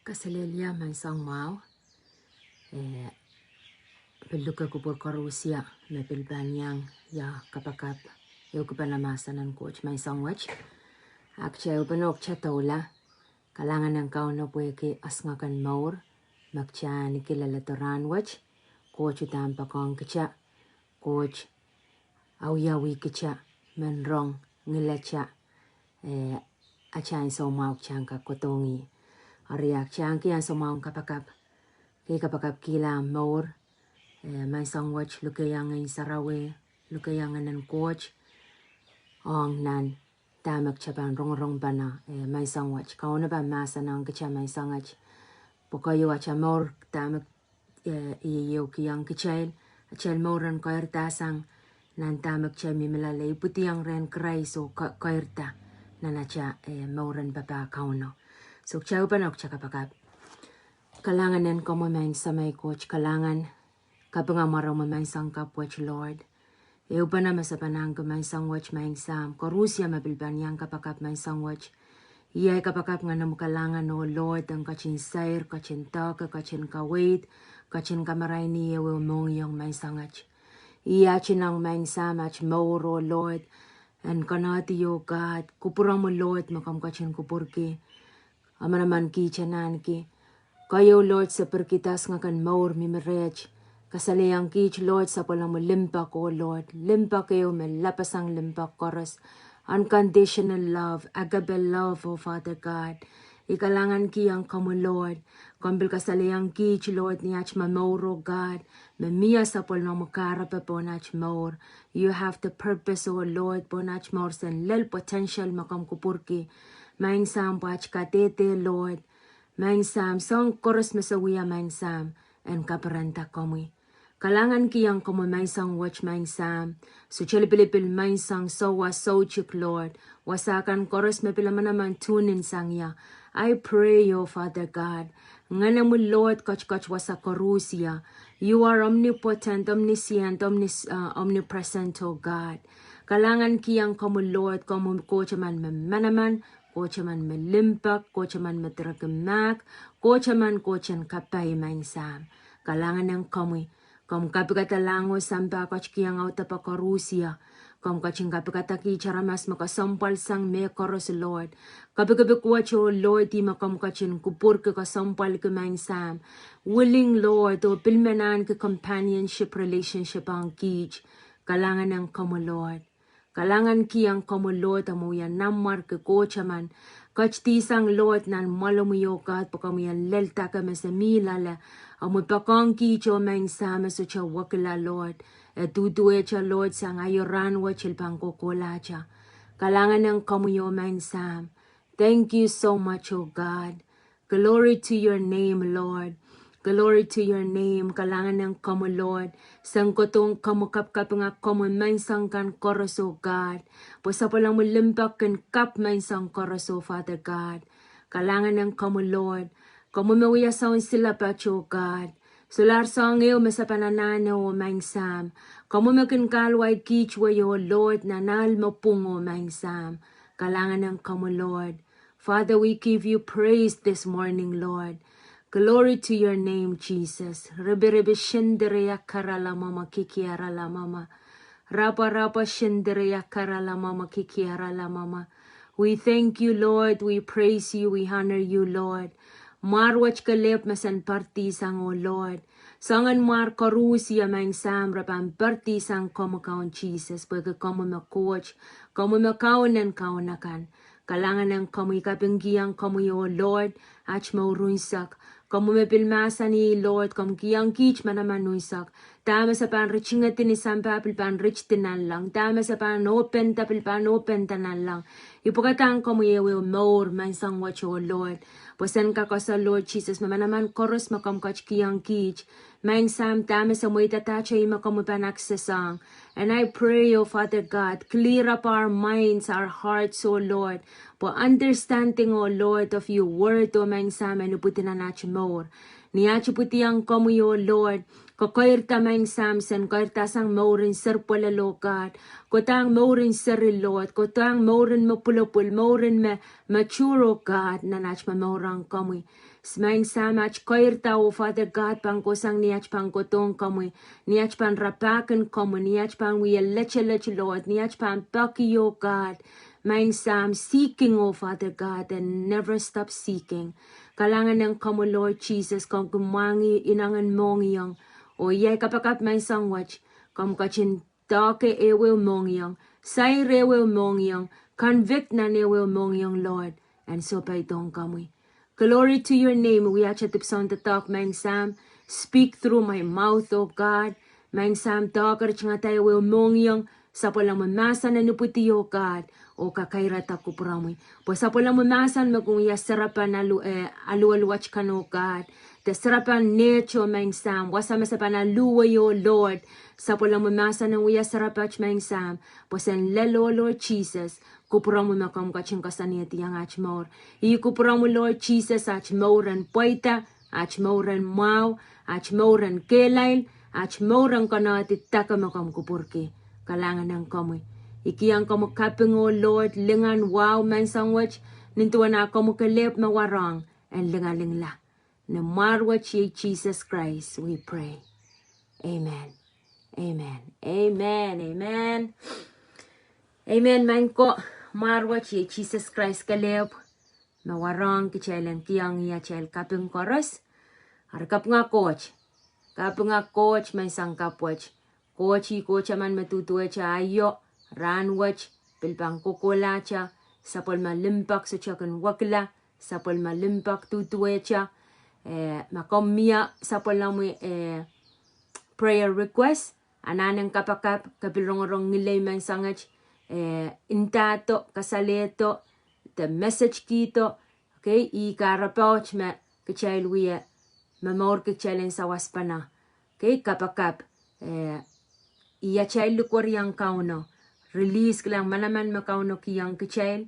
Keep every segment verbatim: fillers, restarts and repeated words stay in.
Kaselehlie maing Soahng mwahu. Eh, pil luke kupwur koarusie me pil pahn iang ia kapakap, ehu kupwur en mahsen en Koht maing Soahng wet. Ahpw kitail ehupene oh kitail doula. Kalahngan en Kauno pwehki esingek en mour me kitail ahneki lel ehu rahn wet. Koht uhdahn poakohng kitail. Koht awiawi kitail, men rong, ngilete, eh, atail ansou mwahu kitail kak kohdohng ih. Eri kitail kihong ansou mwahu en kapakap. Kei kapakapkihla mour, eh, maing Soahng wet, luke iang Ngehn Sarawi, luke iang Ngehn en Koht, ong nan dahme kitail pahn rongorong pahn, eh, maing Soahng wet. Kauno pahn mahsanihong kitail maing Soahng wet. Pwe keieu atail mour dahme eh, ieieu kihong kitail, atail mour en keirda sang nan dahme kitail mihmi loale ipwidiong rehn Krais oh ke-, keirda nan atail, eh, mour en papah Kauno. So kitail ehupene oh kitail kapakap. Kalahngan en komwi maing Samei Koht, kalahngan, kapinga mwaromwi maing Soahng kapw wet Lord. Ehupene me se pahn ahneki maing Soahng wet maing Sahm, koarusie me pil pahn iang kapakap maing Soahng wet. Ih ahi kapakap, Ngehnomwi kalahngan oh Lord, en ketin sair, ketin doake, ketin kaweid, ketin kamaraini ehuehu mohngiong maing Soahng wet. Ih atin ong maing Sahm at mour oh Lord, en konehdi oh God, kupwuromwi Lord me komw ketin kupwurki emenemen kitail en ahneki. Keieu Lord, se pirkihda esingek en mour mihmi reht. Kasalehiong kiht Lord sapwellimomwi limpoak oh Lord, limpoak ehu me lapasang limpoak koaros. Unconditional love, agape love, oh Father God. I kalahngankihong komwi Lord. Komw pil kasalehiong kiht Lord ni at momour oh God, me mie sapwellimomwi kahrepe pohn at mour. You have the purpose oh Lord pohn at mour, sen lel potential me komw kupwurki. Maing Sahm, pwe at kadehde Lord, maing Sahm, soahng koaros me se wia maing Sahm, en kapiranda komwi. Kalahngankihong komwi maing Soahng wet maing Sahm. Sohte lipilipil maing Soahng, soh wa soutuk Lord, wasa kan koaros me pil emenemen tune in sang ie. I pray oh Father God, Ngehnomwi Lord ketiket wasa koarusie. You are omnipotent, omniscient, omnis-, uh, omnipresent oh God. Kalahngankihong komwi Lord, komwi Koht emen me manaman, Koht emen me limpoak, Koht emen me direkin mahk, Koht emen Koht en kapai maing Sahm. Kalahngan ong komwi. Komw kapikada lahng oh sampah ketikihong audepe koarusie. Komw ketin kapikada kiht aramas me kesempwal sang mehkoaros Lord. Kapikipik wet oh Lord ih me komw ketin kupwurki kesempwalki maing Sahm. Willing Lord, oh pil men ahneki companionship relationship ong kiht. Kalahngan ong komwi Lord. Kalahngankihong komwi Lord, omw wia nanmwarki Koht emen. Ketidihsang Lord nan mwoalemwi oh God pwe komwi en leldahki me se mih loale. Omw poakohng kiht oh maing Sahm, e sohte wekila Lord. E duduwehte Lord sang aio rahn wet el pahn kohkohlahte. Kalahngan ong komwi oh maing Sahm. Thank you so much oh God. Glory to your name Lord. Glory to your name. Kalahngan ong komwi Lord. Sen kohdohng komwi, kapikapinga komwi maing Soahng kan koaros oh God. Pwe sapwellimomwi limpoak kin kap maing Soahng koaros oh Father God. Kalahngan ong komwi Lord. Komwi me wia soun silapat oh God. Solahr soahng ehu me se pahn anahne oh maing Sahm. Komwi me kin kahluwa kiht wei oh Lord nan ahl me pwung oh maing Sahm. Kalahngan ong komwi Lord. Father, we give you praise this morning Lord. Glory to your name Jesus. Ribiribi sendiri akarala mama kikiarala mama. Raparapa sendiri akarala mama kikiarala mama. We thank you Lord, we praise you, we honor you Lord. Mwahr wet kelehpw me sen poardihsang oh Lord. Soangen mwahr koarusie maing Sahm re pahn poardihsang komwi Kaun Sises pwehki komwi me Koht, komwi me Kaun en kaun akan. Kalahngan ong komwi, kapingkihong komwi oh Lord, at mour unsek. Komwi me pil mahsanih Lord, komw kihong kiht manaman unsek. Dahme se pahn ritingedi ni sampah pil pahn ritidi nanleng. Dahme se pahn ohpenda pil pahn ohpenda nanleng. I pwukadahng komwi ehuehu mour maing Soahng wet oh Lord. Pwe sen kak ese Lord Sises me manaman koaros me komw ketikihong kiht. Maing Sahm, dahme se mweidadahte ih me komwi pahn access ong. And I pray oh Father God, clear up our minds, our hearts oh Lord. Pwe understanding oh Lord of your word oh maing Sahm en ipwidi nan at mour. Ni at ipwidiong komwi oh Lord, Ke keirda Maing Sahm, sen keirdasang mouren seri pwelel, oh God. Kohdahng mouren seri, Lord. Kohdahng mouren me pwulopwul, mouren me mature, oh God, nan aht momourong komwi. Maing Sahm, aht keirda, oh Father God, pahn kohsang ni aht pahn kohdohng komwi, ni aht pahn rapahkin komwi, ni aht pahn wie letelet, Lord, ni aht pahn peki, oh God. Maing Sahm, seeking, oh Father God, and never stop seeking. Kalahngan en komwi, Lord Jesus, komw kin mwahngih inengen mohngiong. Oh iei kapakap maing sang wet, komw ketin doahke ehuehu mohngiong, sair ehuehu mohngiong, convict nan ehuehu mohngiong, Lord, en sohpeidohng komwi. Glory to your name. Wia te dipwisoun doadoahk, Maing Sahm. Speak through my mouth, oh God. Maing Sahm, doahke ritingada ehuehu mohngiong, sapwellimomwi mahsen en ipwidi, oh God, oh kakairada kupwuromwi. Pwe sapwellimomwi mahsen me kin wia sarapan alu, eh, aluweluwet kan, oh God. De sarapan nehte, Maing Sahm, wasa me se pahn aluwe, oh Lord. Sapwellimomwi mahsen en wia sarapat, Maing Sahm, pwe sen lel, oh Lord Jesus, kupwuromwi me komw ketin koasoanehdiong aht mour. Ih kupwuromwi, Lord Jesus, aht mour en pweida, aht mour en mwahu, aht mour en kehlail, aht mour en konehdi dake me komw kupwurki. Kalahngan en komwi. I kihong komwi kaping, oh Lord, lingan, wahu, maing sang wet, nin duwen ah komwi kelehpw me warohng en lingalingla. Ni mwar wet iei Jesus Christ we pray. Amen. Amen. Amen. Amen. Amen. Maing ko, mwar wet iei Jesus Christ kelehpw me warohng kitail en kihong ih atail kaping koaros. Eri kapinga Koht. Kapinga Koht, maing sang kapw wet. Koht, ih Koht emen me duduwehte aio, rahn wet, pil pahn kohkohlahte, sapwellime limpoak sohte kin wekila, sapwellime limpoak duduwehte, eh, ma komw mie sapwellimomwi, eh, prayer request, anahn en kapakap, ke pil rongorong ngilei maing sang wet, eh, ndahdo, kasalehdo, de message kihdo, okay, ih kahrepe wet me kitail wie momourki kitail en sawaspene. Okay, kapakap, eh, ih atail likweriong Kauno, release kilang manaman me Kauno kihong kitail,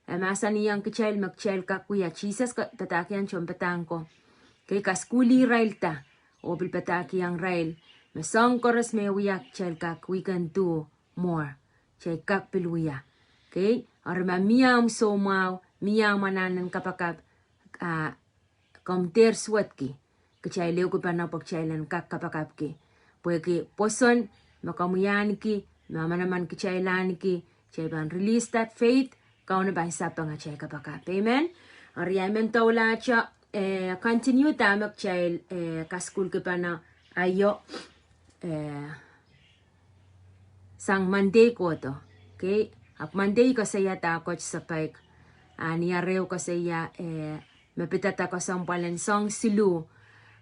eh, mahsanihong kitail me kitail kak wia. Jesus ke padahkihong tohnpadahk ko. Okay, kasukuhlih irail da, oh pil padahkihong irail me soahng koaros me wia kitail kak, we can do more. Kitail kak pil wia. Okay, eri ma mie omw soumwahu, mie omw anahn en kapakap, ah, komw dehr suwedki, kitail ehukipene pwe kitail en kak kapakapki. Pwehki pwoson me komwi ahneki, me manaman kitail ahneki, kitail pahn release that faith, Kauno pahn sapeng atail kapakap. Amen. Eri I men doulahte, eh, continue dahme kitail, eh, kasukuhlkipene aio, eh, sang Monday kohdo. Okay, ahpw Monday koasoia dahkot sapaik. A ni ahr ehu koasoia, eh, me pidada kesempwal en soahng siluh.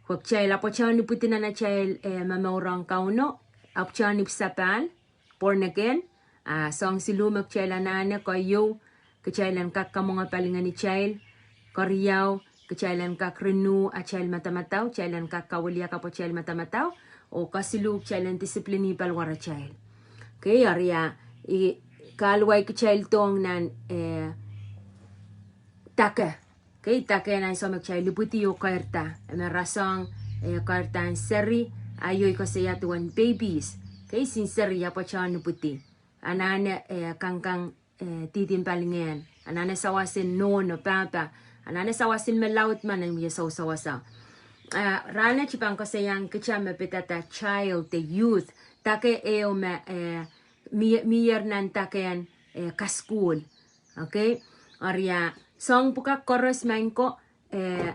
Pwe kitail apwtehn ipwidi nan atail, eh, momourong Kauno, apwtehn ipwsapahl, born again, ah, soahng siluh me kitail anahne, keieu, kitail en kak kamwenge palingehnitail, keriau, kitail en kak renew atail madamadau, kitail en kak kawiliakapw atail madamadau, oh kesiluh kitail en discipline paliwaratail. Okay, eri ah, I kahluwa kitail dohng nan, eh, dake. Okay, dake nan soahng me kitail ipwidi oh keirda. E me rasehng, eh, keirdahn seri, aio I koasoia duwen babies. Okay, sin seri apwtehn ipwidi. Anahne, eh, kangkang, eh, dihdi en palingehn. Anahne sawasen nohno, pahpa. Anahne sawasen me laud ma nen wie sousawasa. Ah, rahn wet I pahn koasoiahng kitail me pidada child, the youth. Dake ehu me, eh, mie-, mier nan dakehn, eh, kasukuhl. Okay? Eri ah, soahng pwukat koaros maing ko, eh,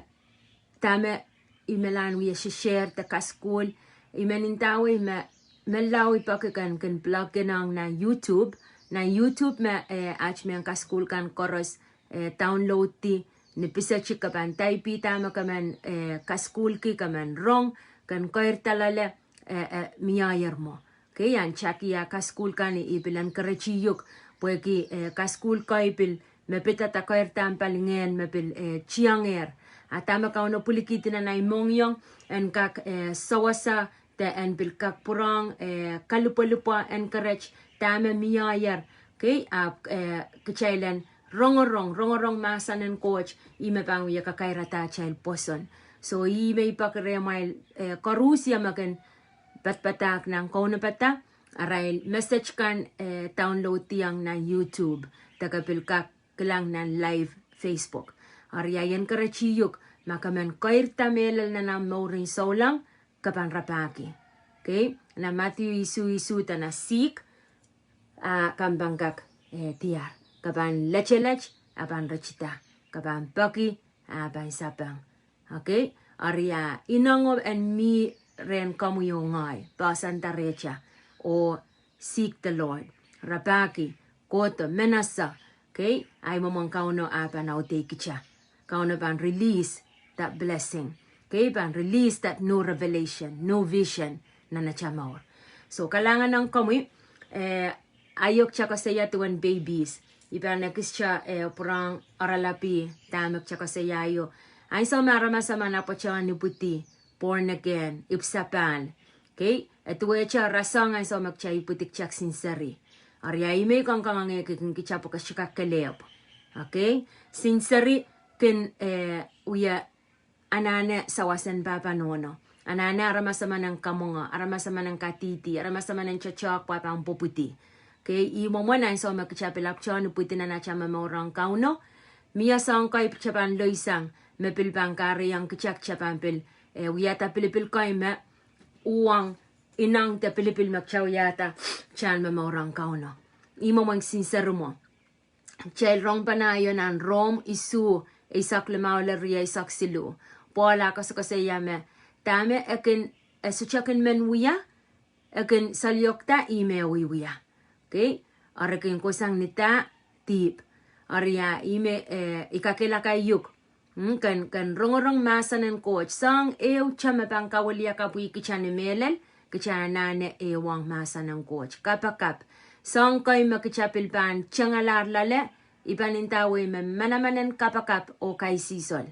dahme I men wie share de kasukuhl, I men ndawei me, me lao I peki ken kin plug in ong nan YouTube. Nan YouTube me, eh, aht mehn kasukuhl kan koaros, eh, download di, ni pisetik ke pahn type dahme ke men, eh, kasukuhlki, ke men rong, ken keirda loale, eh, eh, mie ier mwo. Okay, I en taki ah kasukuhl kan I pil encourage uhk, pwehki, eh, kasukuhl kei pil me pidada keirdahn palingehn me pil, eh, tiangehr. A dahme Kauno pwilikihdi nan ei mohngiong, en kak, eh, sawasa, de en pil kak pwurehng, eh, kalipwalipwa, encourage, dahme mie ier. Okay, ahpw, eh, kitail en rongorong, rongorong mahsen en Koht, ih me pahn wie kakairada atail pwoson. So, ih me I peki rehmwail, eh, koaros me kin padapadahk nan kaunopada, arail message kan, eh, download-iong nan YouTube, de ke pil kak kilang nan live Facebook. Eri I encourage-iuk, ma ke men keirda mehlel nan omw mour en souleng, ke pahn rapahki. Okay? Nan Matthew isuh isuh dene seek, a komw pahn kak, eh, diar. Ke pahn letelet, a pahn ritida. Ke pahn peki, a pahn sapeng. Okay? Eri a inengo en mih rehn komwi oh ngehi, poahsoanda rehtail, oh seek the Lord. Rapahki, kohdo, manaman. Okay? Ahi mwomwen Kauno a pahn audeikitail. Kauno pahn release that blessing. Okay? Pahn release that new revelation, new vision nan atail mour. So, kalahngan ong komwi, eh, ahi o kitail koasoia duwen babies. I pahn ekis kitail, eh, pwurehng oaralapi dahme kitail koasoia ahi o. Ansou me aramas emen apwtehn ipwidi, born again, ipwsapahl. Okay? E duwehte rasehng ansou me kitail ipwidi kitail kisin seri. Eri a ih me I kangoangehki kin kitail pwe ke sohte kak kelehpw. Okay? Kisin seri kin, eh, wia anahne sawas en pahpa nohno. Anahne aramas emen en kamwenge, aramas emen en kadihdi, aramas emen en toatoahk pwe pahn pwupwidi. Okay, ih mwomwen ansou me kitail pil apwtehn ipwidi nan atail momour ong Kauno. Mie soahng kei kitail pahn loisang, me pil pahn kahrehiong kitail kitail pahn pil, eh, wiahda pilipil kei me uhwong ineng de pilipil me kitail wiahda atail momour ong Kauno. Ih mwomwen kisin seri mwo. Kitail rong pahn ahi o nan Rom isuh, eisek limau lel rieisek siluh. Pohl a koasokoasoia me, dahme e kin, e sohte kin men wia, e kin saliokda ih me wiewia. Okay? Eri e kin kohsang ni dah? Dihp. Eri a ih me, eh, I kakehlaka iuk. Mm, ken, ken rongorong mahsen en Koht. Soahng ehute me pahn kawiliakapwihkitail ni mehlel, kitail anahne ehuong mahsen en Koht. Kapakap. Soahng kei me kitail pil pahn tengalahr loale, I pahn ndawei me manaman en kapakap oh kaisihsol.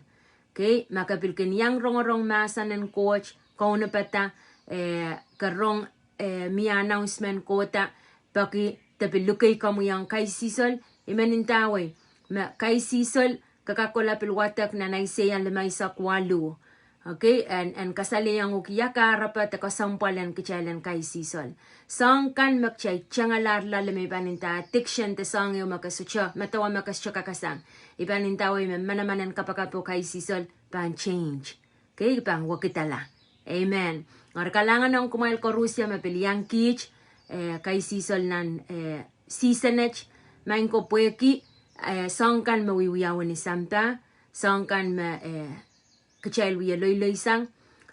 Okay, ma ke pil kin iang rongorong mahsen en Koht, kaunopada, eh, ke rong, eh, mie announcement kohda, peki de pil lukei komwi ong kaisihsol, I men ndawei me kaisihsol, ke kak kohla pil wadek nan Aiseia limeisek waluh. Okay, en, en kasalehiong uhk ia kahrepe de kesempwal en kitail en kaisihsol. Soahng kan me kitail tengalahr loale me I pahn nda addiction de soahng ehu me ke sohte, medewe me ke sohte kakasang. I pahn ndawei me manaman en kapakap oh kaisihsol pahn change. Okay, pahn wekidala. Amen. Eri kalahngan ong kumwail koaros me pil iang kiht, eh, kaisihsol nan, eh, season et, maing ko pwehki, eh, soahng kan me wiwiawi ni sampah, soahng kan me, eh, kitail wie loiloisang,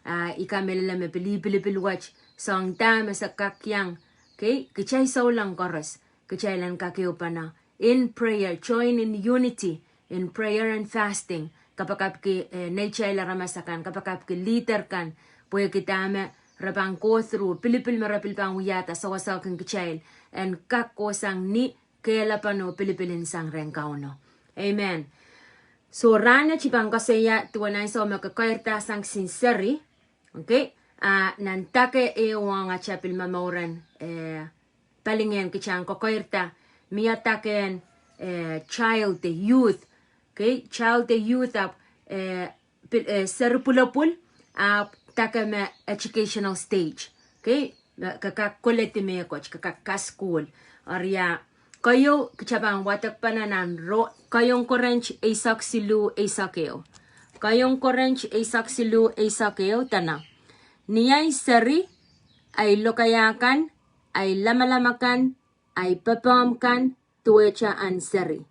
ah, I kamehlele me pil ih pilipil wet, soahng dahme se kak iang, okay, kitail souleng koaros, kitail en kak ehupene in prayer, join in unity in prayer and fasting. Kapakapki, eh, neitail aramas akan, kapakapki leader kan, pwehki dahme re pahn go through, pilipil me re pil pahn wiahda, sewese kin kitail en kak kohsang ni kehlepen oh pilipil en sang rehn Kauno. Amen. So, rahn et I pahn koasoia duwen ansou me ke keirda sang kisin seri. Okay? Ah, nan dake ehu ong atail pil momour en, eh, palingehn kitail en kekeirda, mie dake en, eh, child de youth. Okay, child de youth ahpw, eh, pil, eh, seri pwulopwul, ahpw dake me educational stage. Okay, me ke kak koledi mehkot, ke kak kasukuhl. Eri a, keieun kitail pahn wadekpene nan Ro-, keieun Korint eisek siluh eisek ehu. Keieun Korint eisek siluh eisek ehu dene, ni ahi seri, ahi lokaia kan, ahi lamalam akan, ahi pepehm kan, duwehte ahn seri.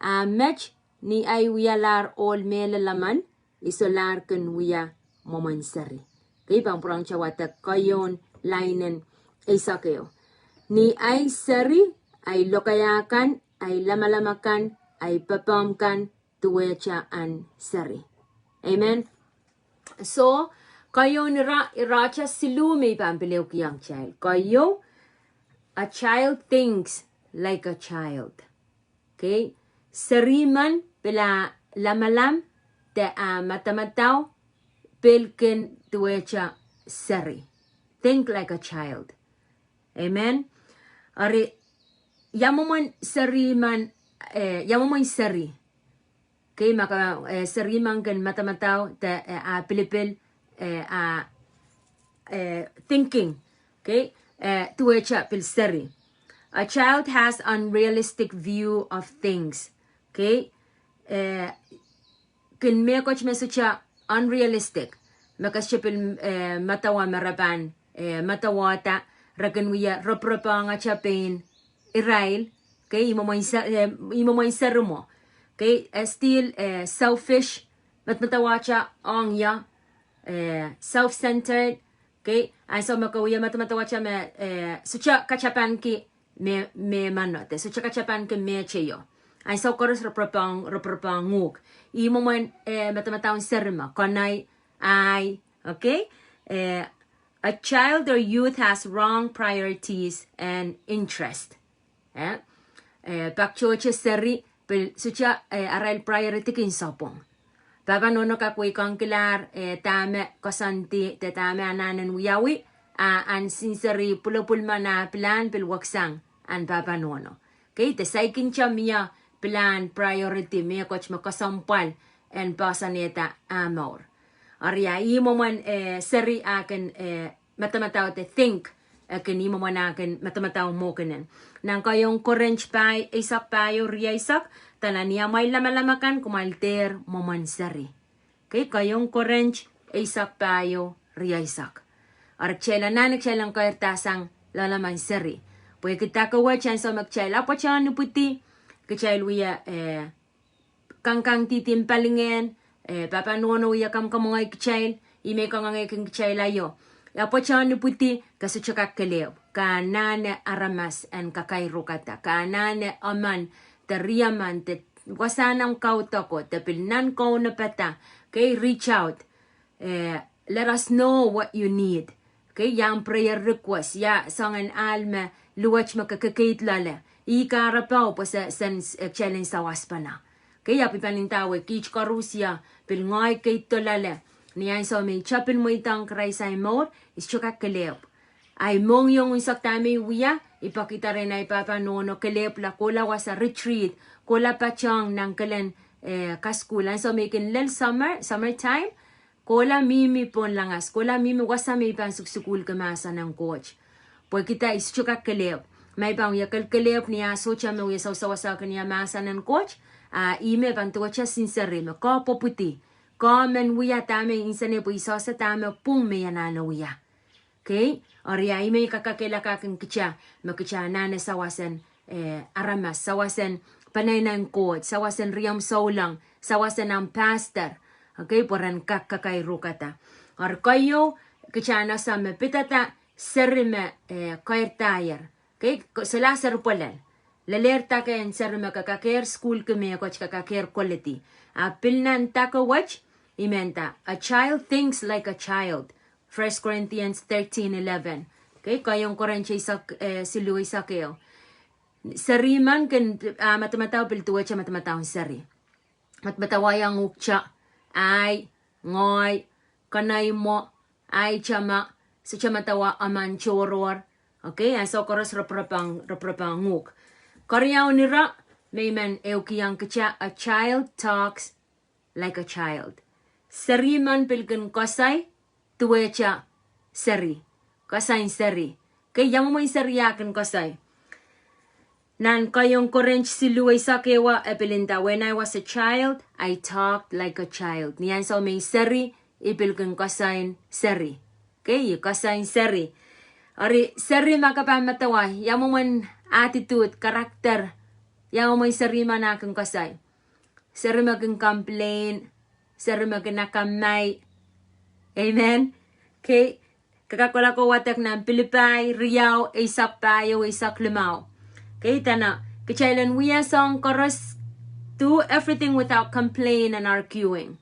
A met ni ahi wialahr ohl mehlel emen, I solahr kin wia mwomwen seri. Okay, I pahn pwurehng kitail wadek keieun lain en eisek ehu. Ni ahi seri, ahi lokaia kan, ahi lamalam akan, ahi pepehm kan, duwehte ahn seri. Amen. So, keieun ira, irahte siluh me I pahn pil ehukihong kitail. Keieu, a child thinks like a child. Okay? Seri men pil ah lamalam de ah madamadau pil kin duwehte seri. Think like a child. Amen. Eri, ia mwomwen seri men, eh, ia mwomwen seri. Okay, ma ke, eh, seri men kin madamadau de, eh, ah pilipil, eh, ah, eh, thinking. Okay? Eh, duwehte pil seri. A child has unrealistic view of things. Okay? Eh, kin mehkot me sohte unrealistic. Me ke sohte pil, eh, medewe me re pahn, eh, medewehda, re kin wia roporop ohng atail pein irail. Okay, ih mwomwen se-, eh, ih mwomwen seri mwo. Okay, eh, still, eh, selfish, medamedewehte ohng ie, eh, self-centered. Okay, ansou me ke wia medamedewehte me, eh, sohte katapanki me, me mano, de sohte katapanki me teio. Ansou koaros roporop ohng, roporop ohng uhk. Ih mwomwen, eh, medemedewen seri mwo, konehng, ahi, okay? Eh, a child or youth has wrong priorities and interest. Eh? Eh, pak tohto seri, pil sohte, eh, arail priority kin sapwung. Pahpa nohno kak weikongkilahr, eh, dahme koasoandi, de dahme anahnen wiawi, a, ansou seri pwulopwul men a pilahn pil weksang, ahn pahpa nohno. Okay, de saikinte mie pilahn priority, mehkot me kesempwal en poahsoanehda ah mour. Eri ia, ih mwomwen, eh, seri ah kin, eh, medemedewe de think, eh, kin ih mwomwen ah kin medemedewe mwo kinen. Nan keieun Korint pahieu, eisek pahieu, rieisek, dene ni amwail lamalam akan kumwail dehr mwomwen seri. Okay, keieun Korint eisek pahieu, rieisek. Eri kitail anahne kitail en keirda sang loalomwen seri. Pwehki dake wet ansou me kitail apwtehn ipwidi, kitail wia, eh, kangkang dihdihen palingehn, eh, pahpa nohno wia kamwkamwenge kitail, ih me kangoangehki kitail aio. Apwtehn ipwidi, ke sohte kak kelehpw, ke anahne aramas en kakairukada, ke anahne emen, de riemen, de wasahn omw kaudoko, de pil nan kaunopada, okay, reach out. Eh, let us know what you need. Okay, ia omw prayer request, ia soangen ahl me luwet me ke kekeid loale. Ih kahrepe pwe se, sen, eh, kitail en sawaspene. Okay, ia pil pahn ndahwei kiht koaros ia pil ngehi keid loale. Ni ansou me I tepin mweidohng Krais ahi mour, I sohte kak kelehpw. Ahi mohngiong unsek dahme I wia, I pekihda rehn ahi pahpa nohno kelehpwla kohla wasa retreat, kohla patohng nan kelen, eh, kasukuhl. Ansou me I kin lel summer, summer time, kohla mihmi pohn langas, kohla mihmi wasa me I pahn sukusukuhlki mahsen en Koht. Pwehki dah I sohte kak kelehpw. Ma I pahn wia kelkelehpw ni ah sohte me wia sawsawas akan ia mahsen en Koht, a ih me pahn duwehte sinseri me ke pwopwidi. Ke men wia dahme insenei pwe I sehse dahme pwung me I anahne wia. Okay? Eri ia ih me I kakakehlakahkin kitail, me kitail anahne sawas en, eh, aramas, sawas en peneinei en Koht, sawas en riomw souleng, sawas en omw pastor. Okay, pwe ren kak kakairukada. Eri keieu, kitail en ese me pidada seri me, eh, keirdahier. Okay, ko-, solahr seri pwelel. Lelehr dake en seri me ke kakehr sukuhlki mehkot, ke kakehr koledi. A pil nan dake wet, I men nda, a child thinks like a child. First Corinthians thirteen eleven. Okay, keieun Korint eisek, eh, siluh eisek ehu. Seri men kin, ah, medemedewe pil duwehte medemedewen seri. Medemedewe iang uhk te, ahi, ngehi, konehng mwo, ahi tama, sohte medewe emen tohrohr. Okay, ansou koaros roporop ohng, roporop ohng uhk. Keriaun ire, me I men ehukihong kitail, a child talks like a child. Seri men pil kin koasoi duwehte seri. Koasoin seri. Okay, ia mwomwen seri ah kin koasoi. Nan keieun Korint siluh eisek ehu e pil nda, when I was a child, I talked like a child. Ni ansou me I seri, I pil kin koasoin seri. Okay, I koasoin seri. Eri seri ma ke pahn medewe, ia mwomwen attitude, character, ia mwomwen seri men ah kin koasoi. Seri me kin complain, seri me kin akamai. Amen. Okay. Ke kak kohla wadek nan Pilipai riau, eisek pahieu, eisek limau. Okay, dene, kitail en wia soahng koaros, do everything without complain and arguing.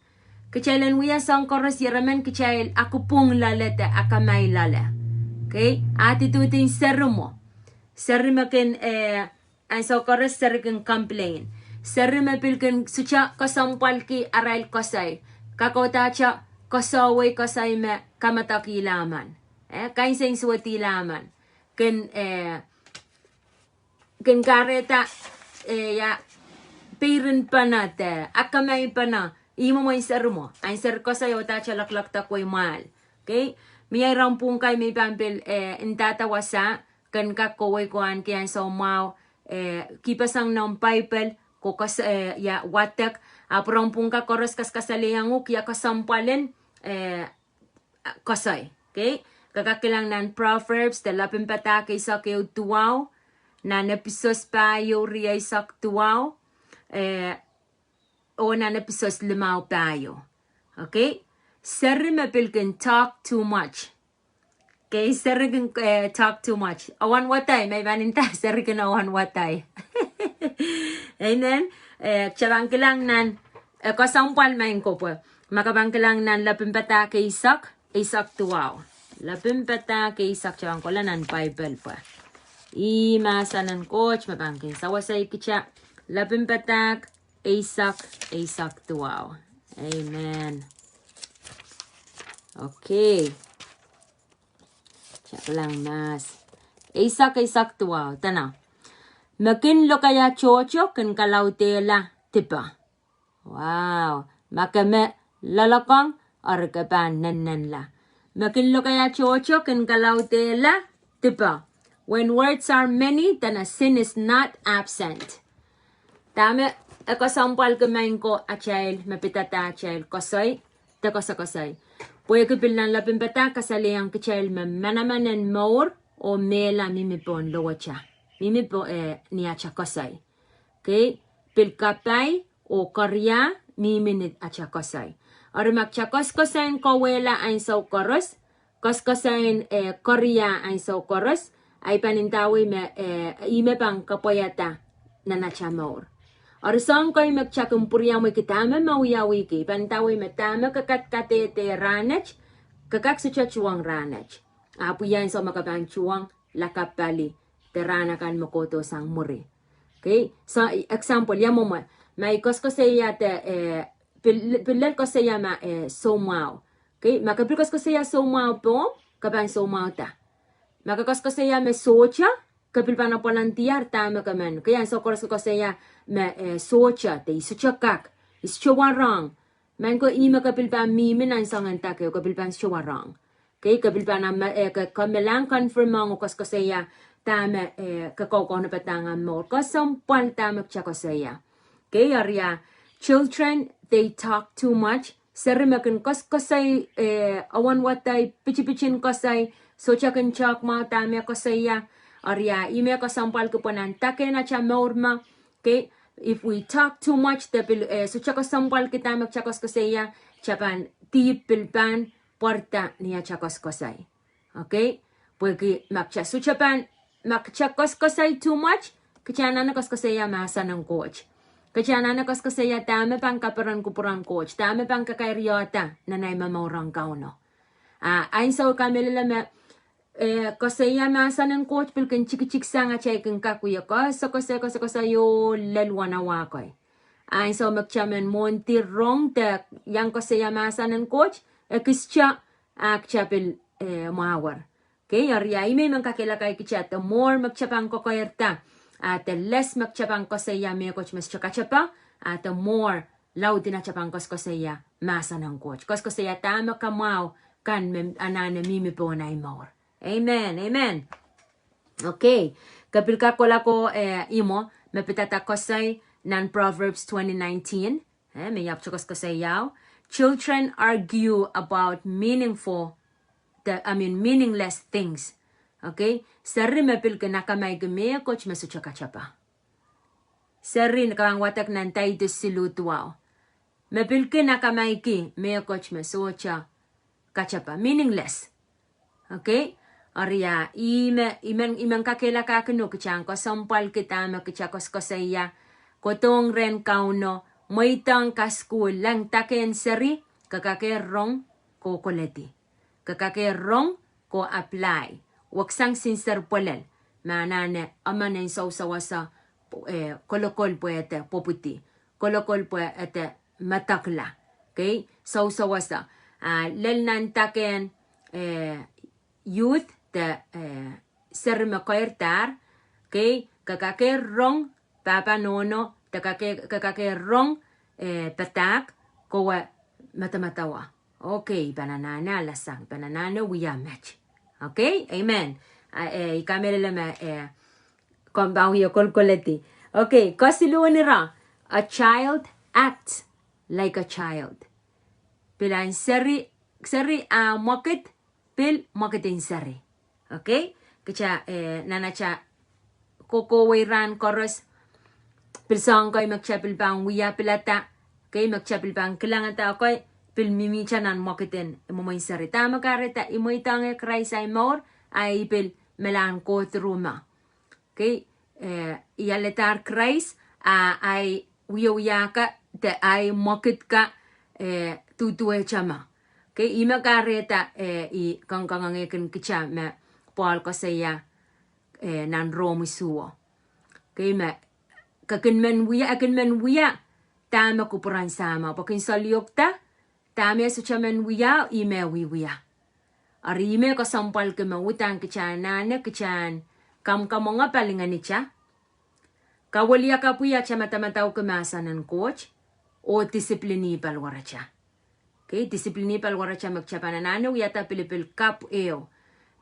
Kitail en wia soahng koaros, ieremen kitail akupwung loale de akamai loale. Okay, attitude en seri mwo. Seri me kin, eh, ansou koaros seri kin complain. Seri me pil kin sohte kesempwalki arail koasoi. Kak uhdahte koasoai koasoi me kamadakihla emen. Eh, kainsensuwedihla emen. Kin, eh, kin kahrehda, eh, ia, peirin pene de, akamai pene, ih mwomwen seri mwo. Ansou koasoai uhdahte lokolok dak wei mwahl. Okay? Mie iren pwuhng kan me I pahn pil, eh, ndahda wasa, ken kak kohwei ko ahneki ansou mwahu, eh, kihpeseng noumw Paipel, ko koasoia wadek, ahpw iren pwuhng kan koaros kaskasalehiong uhk ia kesempwal en, eh, koasoi. Okay? Ke kak kilang nan Proverbs, de Lapin Padahk eisek ehu duwau, nan Episos pahieu rieisek duwau, eh, oh nan Episos limau pahieu. Okay? Seri me pil kin talk too much. Okay, seri kin, eh, talk too much. Owen wadai, me I pahn nda seri kin owen wadai. Amen. Eh, kita pahn kilang nan, eh, kesempwal me I kohpwe. Ma ke pahn kilang nan Lapin Padahk eisek, eisek duwau. Lapin Padahk eisek, kita pahn kohla nan Paipel pwe ih mahsen en Koht me pahn kin sewese kita. Lapin Padahk eisek, eisek duwau. Amen. Okay. Kita kilang mahs. Eisek, eisek duwau. Dene. Me kin lokaia tohto kin kalaudehla dipe. Wow. Ma ke me loalokong, eri ke pahn nennenla. Me kin lokaia tohto kin kalaudehla dipe. When words are many, then a sin is not absent. Dahme e kesempwalki maing ko atail me pidada atail koasoi de koasokoasoi. Pwehki pil nan Lapin Padahk kasalehiong kitail me manaman en mour oh mehla mihmi pohn lowehte. Mihmi pohn, eh, ni atail koasoi. Okay, pil kapai oh koaria mihmi ni atail koasoi. Eri ma kita koasokoasoiahn kawehla ansou koaros, koasokoasoiahn, eh, koaria ansou koaros, ahi pahn ndawei me, eh, ih me pahn kapwaiada nan atail mour. Eri soahng kei me kita kin pwuriamweiki dahme me wiawihki, I pahn ndawei me dahme ke kak kadehde rahnwet, ke kak sohte tuhwong rahnwet. Ahpw ia ansou me ke pahn tuhwong, lakapw pali, de rahn akan me kohdo sang mwuri. Okay, so example, ia mwomwe, ma I koasokoasoia de, eh, pil, pil lel koasoia ma, eh, soumwahu. Okay, ma ke pil koasokoasoia soumwahu pohmw, ke pahn soumwahuda. Ma ke koasokoasoia me sohte, ke pil pahn apwalahn diar dahme ke men. Okay, ansou koaros ke koasoia me, eh, sohte, de I sohte kak, I sohte warohng. Maing ko, ih me ke pil pahn mihmi nan soangen dake, ke pil pahn sohte warohng. Okay, ke pil pahn, eh, ke, ke me lahng confirm ong oh koasokoasoia dahme, eh, ke kaukaun padahng omw mour. Kesempwal dahme kita koasoia. Okay, eri ia, children, they talk too much. Seri me kin koasokoasoi, eh, owen wadai, pitipit en koasoi, sohte kin talk mwahu dahme koasoia. Eri ia, ih me kesempwalki pwe nan dake en atail mour me. Okay, if we talk too much, de pil, eh, sohte kesempwalki dahme kita koasokoasoia, kita pahn dihp pil pahn pwarada ni atail koasokoasoi. Okay? Pwehki ma kita sohte pahn, ma kita koasokoasoi too much, kita anahne koasokoasoia mahsen en Koht. Kita anahne koasokoasoia dahme pahn kaperen kupwuren Koht, dahme pahn kakairada nan ahi momour ong Kauno. Ah, ansou kamehlele me, eh, koasoia mahsen en Koht pil kin tikitik sang atail kin kak wia koasokoasoi, koasokoasoi oh lel wahn awa kei. Ansou me kita men mwohndi rong de iang koasoia mahsen en Koht, e kis kita, a kita pil, eh, mwahuwer. Okay, eri ia, ih me I men kakehlaka kita, the more me kita pahn kokoirda, ah, the less me kita pahn koasoia mehkot me sohte katepe, ah, the more laud en atail pahn koasokoasoia mahsen en Koht. Koasokoasoia dahme kamwahu kan me anahne mihmi pohn ahi mour. Amen, amen. Okay, ke pil kak kohla ko, eh, imwo, me pidada koasoi nan Proverbs twenty nineteen, eh, me I ahpwte koasokoasoiao. Children argue about meaningful, the, I mean, meaningless things. Okay, seri me pil kin akamaiki mehkot me sohte katepe. Seri, ke pahn wadek nan Taitus siluh duwau. Me pil kin akamaiki mehkot me sohte katepe, meaningless. Okay? Eri ia, ih me, I men, I men kakehlakahkin uhk kita en kesempwalki dahme kita koasokoasoia, kohdohng rehn Kauno, mweidohng kasukuhl, leng dake en seri, ke kakehr rong, ke koledi. Ke kakehr rong, ke apply. Weksang sinsir pwelel. Me anahne emen en sousouwasa, eh, kolokol pwe ede pwopwidi. Kolokol pwe ede medekla. Okay? Sousouwasa. Ah, lel nan dake en, eh, youth de, eh, seri me keirdahr. Okay? Ke kakehr rong, pahpa nohno, de kake-, ke kakehr rong, eh, padahk, kowe medemedewe. Okay, I pahn anahne alasang, I pahn anahne wia met. Okay, amen. A, eh, I kamehlele me, eh, komw pahn wie kolkoledi. Okay, kesiluh ira, a child acts like a child. Pil ahn seri, seri ah mwekid, pil mwekid en seri. Okay? Kitail, eh, nan atail kohkohwei rahn koaros, pil soahng kei me kitail pil pahn wia pilada, kei me kitail pil pahn kilangada kei, pil mihmihte nan mwekid en mwomwen seri. Dahme kahrehda I mweidohng Krais ahi mour, a I pil me lahn kohdi rumwa. Okay, eh, I aledahr Krais, a, ahi wiewia ka, de ahi mwekid ka, eh, duduwehte mwo. Okay, ih me kahrehda, eh, I kangoangehki kitail me Pohl koasoia, eh, nan Rom isuh. Okay, me, ke kin men wia, e kin men wia, dahme kupwuren Sahmo, pwe kin solahr iohkda, dahme sohte men wia, ih me wiewia. Eri ih me kesempwalki me uhdahn kitail anahne, kitail en kamwkamwenge palingehnitail. Kawiliakapwih atail madamadauki mahsen en Koht, oh disiplini paliwaratail. Okay, disiplini paliwaratail me kitail pahn anahne wiahda pilipil kapw ehu.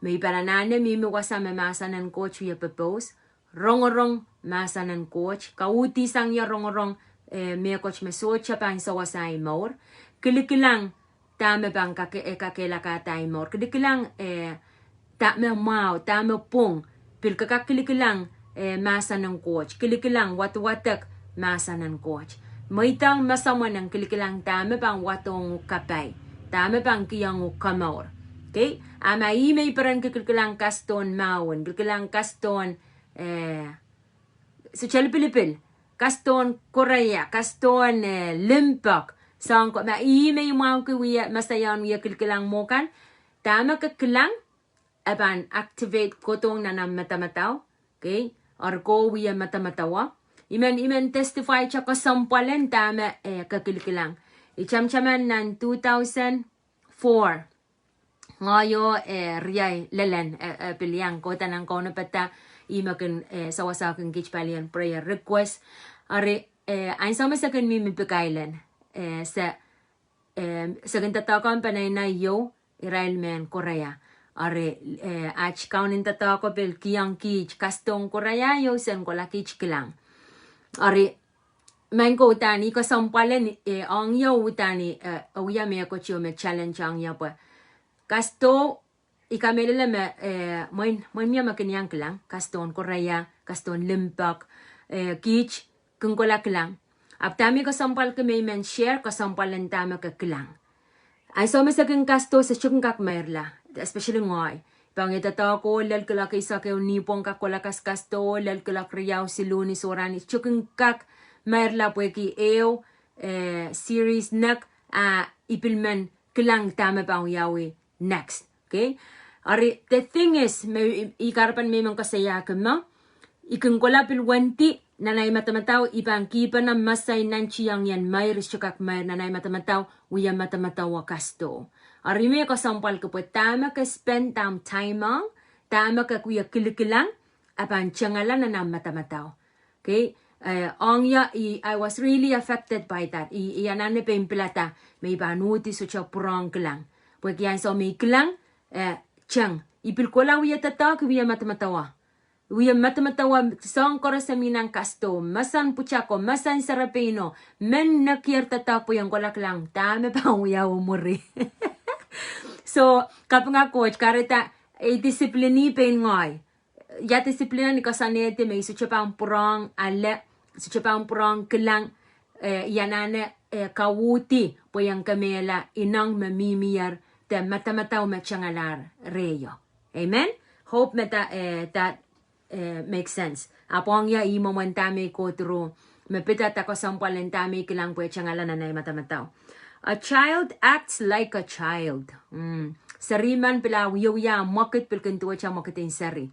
Me I pahn anahne mihmi wasa me mahsen en Koht wie pepous, rongorong mahsen en Koht, kauhdi sang ie rongorong, eh, mehkot me sohte pahn sewese ahi mour. Kilikilang dahme pahn kake-, eh, kakehlakahda ahi mour. Kilikilang, eh, dahme mwahu, dahme pwung, pil kak kilikilang, eh, mahsen en Koht. Kilikilang wadwadek mahsen en Koht. Mweidohng me soangen kilikilang dahme pahn wadohng uhk kapai, dahme pahn kihong uhk komour. Okay? A ma ih me I perenki kilikilang kasdohn mahwen, kilikilang kasdohn, eh, sohte lipilipil, kasdohn koraia, kasdohn, eh, limpoak, soahng ko, ma ih me I mwahuki wie, me sayan wie kilikilang mwo kan, dahme ke kilang, e pahn activate kohdohng nan ahmw madamadau, okay? Eri ke wie madamadau. I men, I men testify-ta kesempwal en dahme, eh, ke kilikilang. I tamataman nan two thousand four. Ngehi oh, eh, riei lel en, eh, eh, pil iang kohda nan kaunopada, ih me kin, eh, sewese kin kiht palien prayer request. Eri, eh, ansou me se kin mihmi Pikail en, eh, se, eh, se kin doadoahk en peneinei ieu, irail mehn Korea. Eri, eh, aht kaunen doadoahk pil kihong kiht kasdohn Korea ieu sen kohla kiht kilang. Eri, maing ko uhdahn I kesempwal en, eh, ong ie uhdahn I, eh, wia mehkot ieu me challenge ong ie pwe kasdo I kamehlele me, eh, mwein, mwein mie me kin iang kilang, kasdohn Korea, kasdohn limpoak, eh, kiht kin kohla kilang. Ahpw dahme I kesempwalki me I men share, kesempwal en dahme ke kilang. Ansou me se kin kasdo, se sohte kin kak meirla, especially ngehi. Pahn ie doadoahk oh lel kilak eisek ehu nipwong kak kohla kaskasdo, lel kilak riau siluh ni sohrani, sohte kin kak meirla pwehki ehu, eh, series nek, a I pil men kilang dahme pahn wiawi next. Okay? Eri, the thing is, me I, I kahrepen me I men koasoiahki me, I kin kohla pil wendi, nan ahi madamadau, I pahn kihpene mesei nan tiong ien meir, I sohte kak meir, nan ahi madamadau, wie madamadaua kasdo. Eri me kesempwalki pwe dahme ke spend ahmw time ong, dahme ke wie kilikilang, e pahn tengala nan ahmw madamadau. Okay, eh, ong ie, I, I was really affected by that. I, I anahne pein pilada, me I pahn uhdi sohte pwurehng kilang. Pwehki ansou me I kilang, eh, teng. I pil kohla wie doadoahk, I wie madamadaua. Wie madamadaua, soahng koaros me I nan kasdo, mesen pwutako, mesen serepeino, men nekier doadoahk pwe I en kohla kilang, dahme pahn wiawi mwuri. So, kapinga Koht, kahrehda, eh, discipline pein ngehi. Ia discipline ni koasoanehdi me I sohte pahn pwurehng ale, sohte pahn pwurehng kilang, eh, I anahne, eh, kauhdi, pwe I en kemehla ineng me mihmier, de madamadau me tengalahr rehi. Amen? Hope me that, eh, that, eh, makes sense. Ahpw ong ie I mwomwen dahme I go through, me pidada kesempwal en dahme I kilang pwe tengala nan ahi madamadau. A child acts like a child. Mm. Seri men pil ah wiewia mwekid pil kin duwehte mwekid en seri.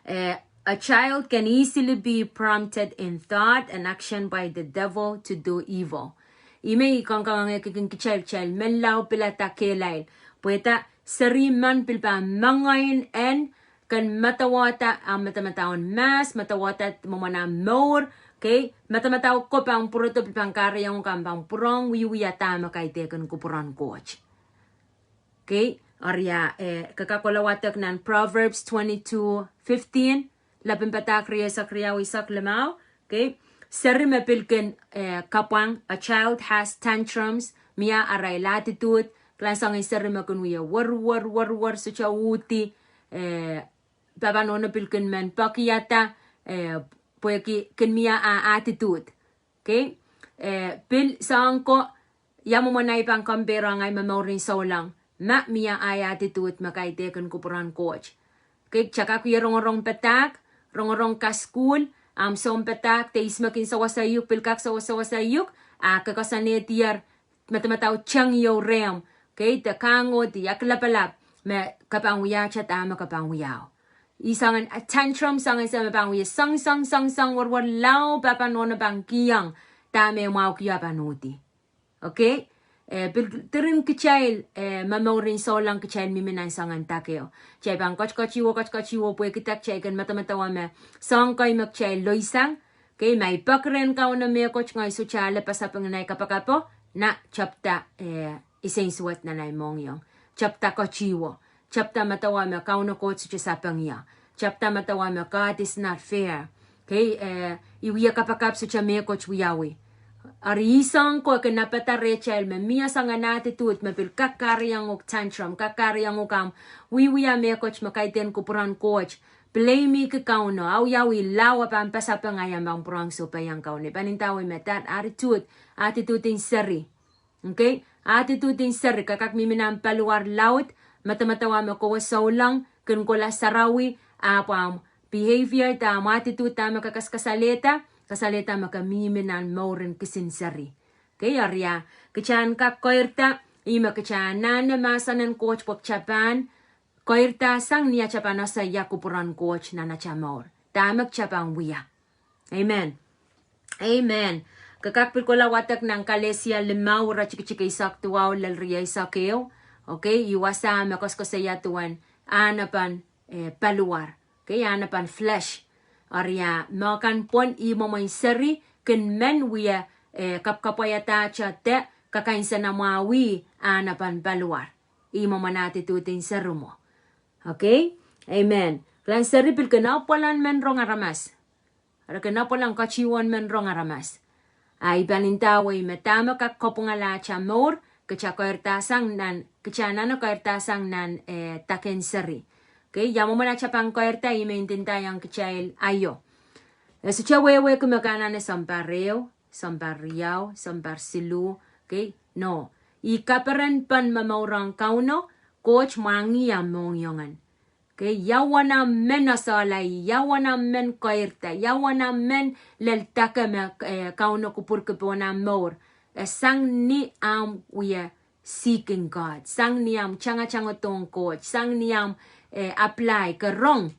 Eh, a child can easily be prompted in thought and action by the devil to do evil. Ih me I kangoangehki kitail, kitail menlau pilada kehlail. Pwehda seri men pil pahn mengei en ken madawada ahmw madamadau en mahs, madawada mwomwen ahmw mour, Okay, madamadau ko pahn pwurodo pil pahn kahrehiong uhk ahmw pahn pwurehng wiewia dahme kaidehkin kupwuren Koht. Okay, eri, eh, ke kak kohla wadek nan Proverbs twenty-two fifteen, Lapin Padahk rieisek riau eisek limau. Okay, seri me pil kin, eh, kapwang, a child has tantrums, mie arail attitude, kilang soangen seri me kin wie wor, wor, wor, wor, sohte uhdi, eh, pahpa nohno pil kin men poakihada, eh, pwehki kin mie ah attitude. Okay, eh, pil soahng ko, ia mwomwen ei pahn compare ong ei me mouren souleng, ma mie ei attitude me kaidehkin kupwuren Koht. Okay, ke kak wie rongorong padahk, rongorong kasukuhl, ahmw sounpadahk, de ihs me kin sewese uhk, pil kak sewesewese uhk, a ke koasoanehdier, madamadau teng ieu rehmw, okay, de kangohdi, aklapalap, me ke pahn wiahte dahme ke pahn wiahu. Ih soangen, eh, tantrum soangen se me pahn wie sang, sang, sang, sang, wor, wor, lao pahpa nohno pahn kihong dahme mwahuki ah pahn uhdi. Okay? Eh, pil diren kitail, eh, me mouren souleng kitail mihmi nan soangen dak ehu. Kitail pahn kotikoti wo, kotikoti wo pwehki dak kitail kin madamadaua me soahng kei me kitail loisang. Okay, ma I peki rehn Kauno mehkot ngehi sohte ale pasapeng en ei kapakapo, nan chapter, eh, I sensuwed nan ei mohngiong. Chapter koti wo. Chapter madawa me Kauno Koht sohte sapeng ie. Chapter madawa me God is not fair. Okay, eh, I wie kapakap sohte mehkot wiawi. Eri ih soahng ko e kin napada rehtail me mie soangen attitude me pil kak kahrehiong uhk tantrum, kak kahrehiong uhk ahmw wiewia mehkot me kaidehn kupwuren Koht. Blameihki Kauno, awiawi lao e pahn pasapeng, I pahn pwurehng sohpeiong Kauno. I pahn ndawei me that attitude, attitude en seri. Okay? Attitude en seri, ke kak mihmi nan paliwar laud, madamadaua me kowe souleng, kin kohla sarawi, ahpw ahmw behavior, de ahmw attitude, dahme ke kaskasalehda, kasalehda me ke mihmi nan mouren kisin seri. Okay, eri ia, kitail en kak keirda, ih me kitail anahne mahsen en Koht pwe kitail pahn keirda sang ni atail pahn ese ia kupwuren Koht nan atail mour. Dahme kitail pahn wia. Amen. Amen. Ke kak pil kohla wadek nan Kalesia limau, iretikitik eisek duwau lel rieisek ehu. Okay, ih wasa me koasoakoasoia duwen ahnepen, eh, paliwar. Okay, ahnepen flesh. Eri ia, me kan pwon ih mwomwen seri, kin men wie, eh, kapwkapwaiadahte, de kakainsenamwahu ih ahnepen paliwar. Ih mwomwen attitude en seri mwo. Okay? Amen. Kilang seri pil kin apwal en men rong aramas. Re kin apwal en ketiwen men rong aramas. A I pahn ndawei me dahme kak kapwungala atail mour, kitail keirda sang nan, kitail anahne keirda sang nan, eh, dak en seri. Okay, ia mwomwen atail pahn keirda, ih me I ndinda iang kitail aio. E sohte wehwehki me ke anahne sounpar ehu, sounpar riau, sounpar siluh, okay? No. Ih kaperen pahn me mour ong Kauno, Koht mwahngih ahmw mohngiong en. Okay, ia uwen ahmw men esehla, ia uwen ahmw men keirda, ia uwen ahmw men lel dake me, eh, Kauno kupwurki pohn ahmw mour. E sang ni ahmw wie seeking God, sang ni ahmw tangatangodohng Koht, sang ni ahmw, eh, apply, ke rong,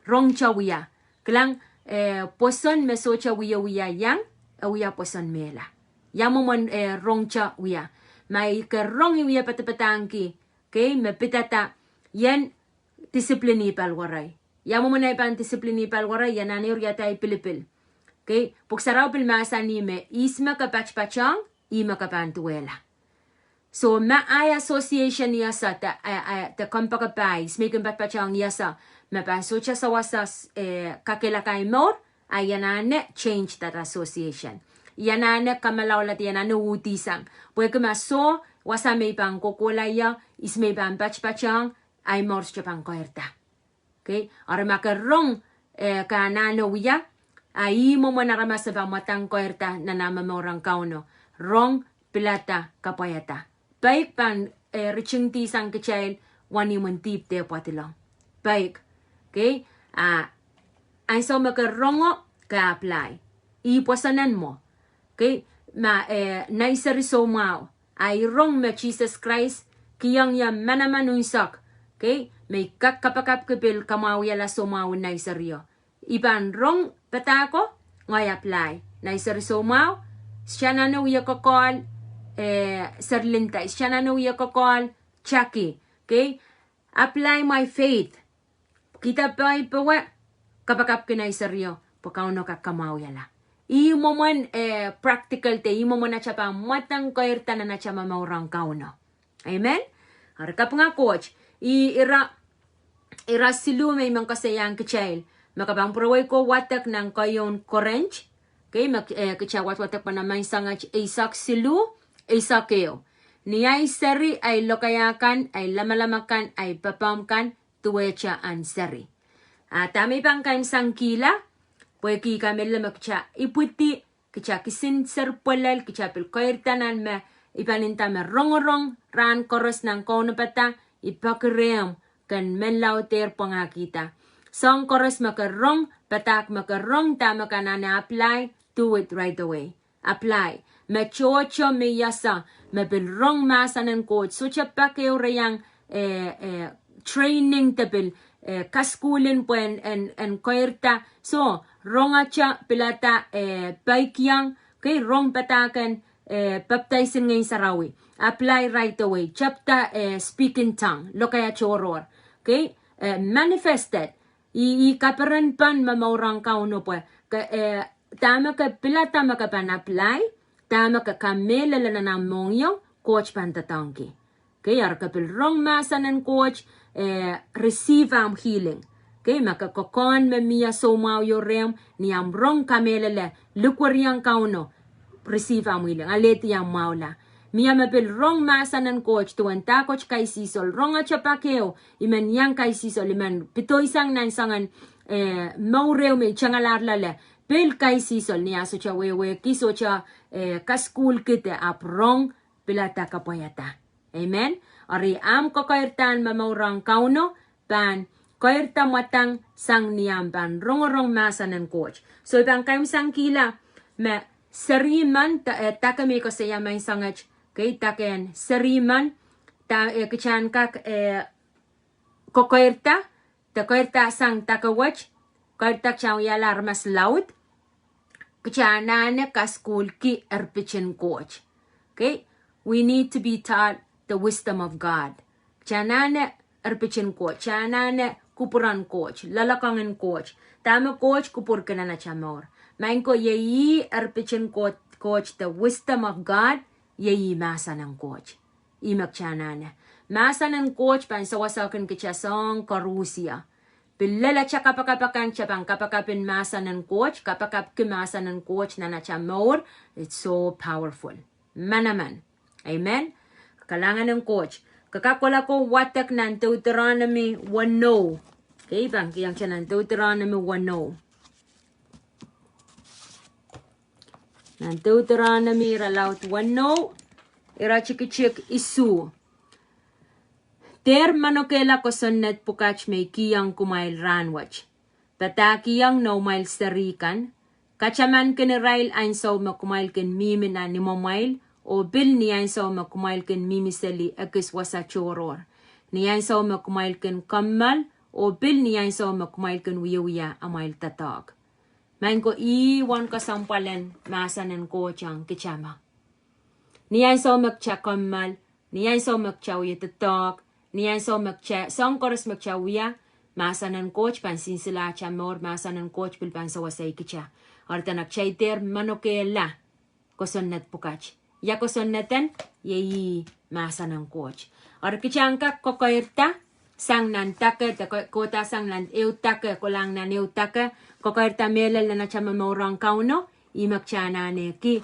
rongete wia. Kilang, eh, pwoson me sohte wiewia iang, e wia pwoson mehla. Ia mwomwen, eh, rongete wia. Ma I ke rong I wie padapadahngki, okay, me pidada, ien discipline paliwarei. Ia mwomwen ei pahn discipline paliwarei, I anahne riada ei pilipil. Okay, Pwuhk Sarawi pil mahsanih me ihs me ke patpatohng, ih me ke pahn duwehla. So ma ei association I ese, de, eh, eh, de kompoakepahi, ihs me I kin patpatohng I ese, me pahn sohte sewese, eh, kakehlaka ei mour, I anahne change that association. I anahne kamalaula de I anahne uhdihsang. Pwehki ma soh wasa me I pahn kohkohla ie, ihs me I pahn patpatohng, ei mour sohte pahn keirda. Okay? Eri ma ke rong, eh, ke anahne wia, a ih mwomwen aramas e pahn mwadang keirda nan ah momour ong Kauno. Rong, pilada, kapwaiada. Peik pahn, eh, ritingdihsang kitail wenihmwen dihp de pwadilong. Peik. Okay? A, ansou me ke rongo, ke apply. Ih pwoson en mwo. Okay? Ma, eh, nei seri soumwahu. A I rong me Sises Krais kihong ie manaman unsek. Okay? Me I kak kapakapki pil kamwahwihala soumwahu nei serio. I pahn rong padahko, ngehi apply. Nei seri soumwahu, sohte anahne wie kokohl, eh, seri Linda, sohte anahne wie kokohl Jackie. Okay? Apply my faith. Kihda pai powe, kapakapki nei serio, pwe Kauno kak kamwahwihala. Ih mwomwen, eh, practical de, ih mwomwen atail pahn mwadang koirda nan atail momour ong Kauno. Amen. Eri kapinga Koht, ih ira, ira siluh me I men koasoiahng kitail. Me ke pahn pwurowei ko wadek nan keieun Korint. Okei, me, eh, kitail wadwadek pahn nan Maing Sangete eisek siluh, eisek ehu. Ni ahi seri, ahi lokaia kan, ahi lamalam akan, ahi papahn kan, duwehte ahn seri. A dahme I pahn kaimwisekihla, pwehki I kamehlele me kitail ipwidi, kitail kisin seri pwelel, kitail pil koirda nan me I pahn nda me rongorong rahn koaros nan kaunopada, I peki rehmw ke en menlaudehr pwangahkihda. Soahng koaros me ke rong, padahk me ke rong, dahme ke anahne apply, do it right away. Apply. Me tohto me I ese, me pil rong mahsen en Koht, sohte pak ehu re iang, eh, eh, training de pil, eh, kasukuhlin pwe en, en, en koirda. Soh, rongete, pilada, eh, peikiong, okei, rong padahk en, eh, baptize en Ngehn Sarawi. Apply right away. Tepda, eh, speak in tongue. Lokaia tohrohr. Okei, eh, manifested. Ih, ih kaperen pahn momour ong Kauno pwe ke, eh, dahme ke pilada me ke pahn apply, dahme ke kamehlele nan ahmw mohngiong, Koht pahn doadoahngki. Okei, eri ke pil rong mahsen en Koht, eh, receive ahmw healing. Okei, ma ke kokohn me mie soumwahu rehmw, ni ahmw rong kamehlele, likwerihong Kauno, receive ahmw healing, alehdi ahmw mwahula. Mie me pil rong mahsen en Koht, duwen dahkot kaisihsol, rongete pak ehu, I men iang kaisihsol, I men pedoisang nan soangen, eh, mour ehu me I tengalahr loale, pil kaisihsol, ni ah sohte wehwehki, sohte, eh, kasukuhlki de ahpw rong, pilada kapwaiada. Amen. Eri ahmw kokoirdahn momour ong Kauno, pahn koirda mwadang sang ni ahmw pahn rongorong mahsen en Koht. So I pahn kaimwisekihla me serihmwen, da-, eh, dake me I koasoia Maing Sangete, okei, dake en serihmwen, da-, eh, kitail en kak, eh, kokoirda, de koirda sang dake wet, koirda kitail wiahla aramas laud, kitail anahne kasukuhlki erpit en Koht. Okei? We need to be taught the wisdom of God. Kitail anahne erpit en Koht, kitail anahne kupwuren Koht, loalokong en Koht. Dahme Koht kupwurki nan atail mour. Maing ko, iei ih erpit en Koht, Koht, the wisdom of God, iei ih mahsen en Koht. Ih me kitail anahne. Mahsen en Koht pahn sewesehkin kitail soahng koaros ie. Pil lel atail kapakap akan, kitail pahn kapakapin mahsen en Koht, kapakapki mahsen en Koht nan atail mour, it's so powerful. Manaman. Amen. Kalahngan en Koht. Ke kak kohla ko wadek nan Deuteronomy weneu. Okei, I pahn kihong kitail nan Deuteronomy weneu. Nan Deuteronomy irelaud weneu, iretikitik isuh. Dehr manokehla kosonned pwukat me I kihong kumwail rahnwet. Padahkihong noumwail seri kan, katamankin irail ansou me kumwail kin mihmi nan imwamwail, oh pil ni ansou me kumwail kin mihmi seli ekis wasa tohrohr, ni ansou me kumwail kin kommoal, oh pil ni ansou me kumwail kin wiewia amwail doadoahk. Maing ko, ih uwen kesempwal en mahsen en Koht ong kitail ma. Ni ansou me kitail kommoal, ni ansou me kitail wia doadoahk, ni ansou me kitail, soahng koaros me kitail wia, mahsen en Koht pahn sinsile atail mour, mahsen en Koht pil pahn sewesei kitail. Eri dene kitail dehr manokehla kosonned pwukat. Ia kosonned en, iei ih mahsen en Koht. Eri kitail en kak kokoirda sang nan dake, de ko-, kohda sang nan ehu dake, kolahng nan ehu dake, kokoirda mehlel nan atail momour ong Kauno, ih me kitail anahneki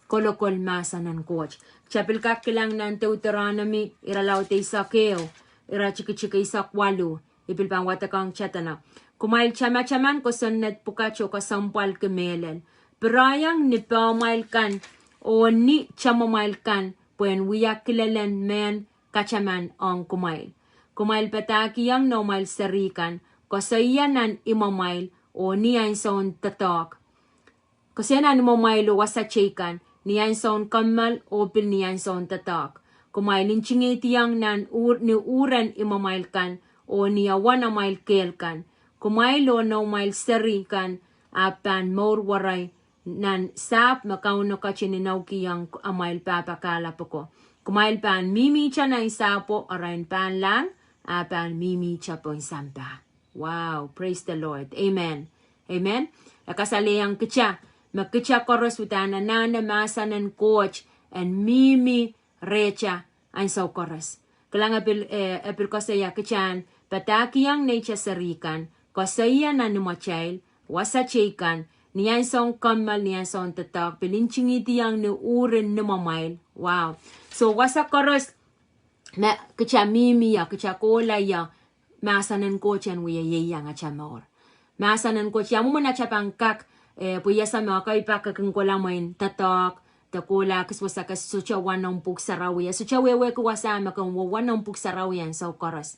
kolokol mahsen en Koht. Kitail pil kak kilang nan Deuteronomy, irelaud eisek ehu, iretikitik eisek waluh, I pil pahn wadekohng kitail dene, kumwail tamataman kosonned pwukat oh kesempwalki mehlel. Pwuroiong ni pehmwail kan, oh ni tamwamwail kan, pwehn wia kilelen mehn kataman ong kumwail. Kumwail padahkihong noumwail seri kan, koasoia nan imwamwail, oh ni ansoun doadoahk. Koasoia nan imwamwail oh wasa teikan, ni ansoun kommoal, oh pil ni ansoun doadoahk. Kumwail ntingihdiong nan uhr-, ni uhren imwamwail kan, oh ni awan amwail kehl kan. Kumwail oh noumwail seri kan, ahpw pahn mour werei, nan sahpw me Kauno ketin inoukihong amwail pahpa kahlap ko. Kumwail pahn mihmihte nan sahpwo, arail pahnlahng, ahpw pahn mihmihte pohn sampah. Wow, praise the Lord. Amen. Amen. E kasalehiong kitail, me kita koaros uhdahn anahne mahsen en Koht en mihmi rehta ansou koaros. Kilang e pil, eh, e pil koasoia kita en padahkihong neitail seri kan, koasoia nan imwatail, wasa teikan, ni ansoun kommoal, ni ansoun doadoahk, pil ntingihdiong ni uhrin imwamwail. Wow. So, wasa koaros me kita mihmi ie, kita kohla ie, mahsen en Koht en wie ieiang atail mour. Mahsen en Koht, ia mwomwen atail pahn kak, eh, pwe I ese me ekei pak e kin kohla mwein doadoahk, de kohla kis wasa ke sohte wa noumw pwuhk sarawi, e sohte wehwehki wasa me ke wa noumw pwuhk sarawi ansou koaros.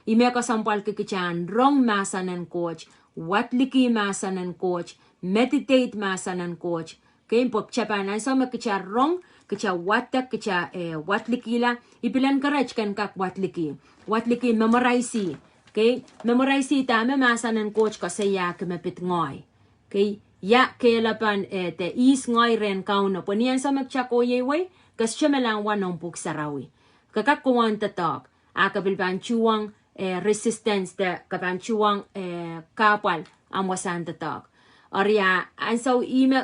Ih me kesempwalki kita en rong mahsen en Koht, wadliki mahsen en Koht, meditate mahsen en Koht, Kei, pwe kita pahn ansou me kita rong, kita wadek, kita, eh, wadlikihla, I pil encourage ke en kak wadliki. Wadliki, memorize-i. Kei, memorize-i dahme mahsen en Koht koasoiahki me pid ngehi. Kei, ia kehlapan, eh, de ihs ngehi rehn Kauno. Pwe ni ansou me kita kohieiwei, ke sohte me lahng wa noumw pwuhk sarawi. Ke kak kohwong doadoahk. A ke pil pahn tuhwong, eh, resistance de ke pahn tuhwong, eh, kahpwal ahmw wasahn doadoahk. Eri a ansou ih me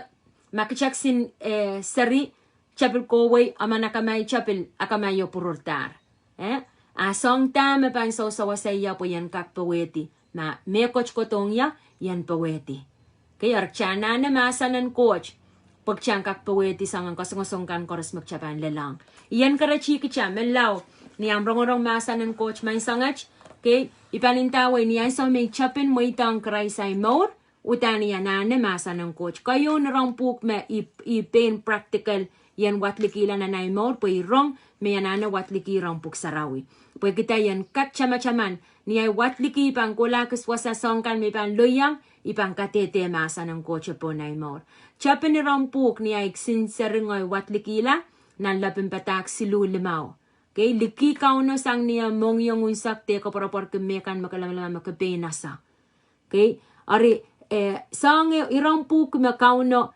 ma kita kisin, eh, seri, kita pil kohwei, emen akamai kita pil, akamai o pwururdahr. Eh? A soang dahme pahn sewese ie pwe I en kak powehdi. Ma mehkot kohdohng ie, I en powehdi. Kei, eri kita anahne mahsen en Koht, pwe kita en kak powehdi soangen kasongosong kan koaros me kita pahn lelohng. I encourage-i kita, menlau, ni ahmw rongorong mahsen en Koht menseng et, kei, I pahn ndawei ni ansou me I tapin mweidohng Krais ahi mour, uhdahn I anahne mahsen en Koht. Keieun irair pwuhk me I, I pein practical, I en wadlikihla nan ahi mour, pwe I rong me I anahne wadliki irair pwuhk sarawi. Pwe kita I en kak tamataman, ni ahi wadliki pahn kohla kis wasa soang kan me I pahn loiong, I pahn kadehde mahsen en Koht pohn ahi mour. Tapin irair pwuhk ni ahi kisin seri ngehi wadlikihla, nan lepin padahk siluh limau. Kei, liki Kauno sang ni eh mohngiong unsek de koapworopworki mehkan me ke lamalam me ke pein ese. Kei, eri, eh, soangen irair pwuhk me Kauno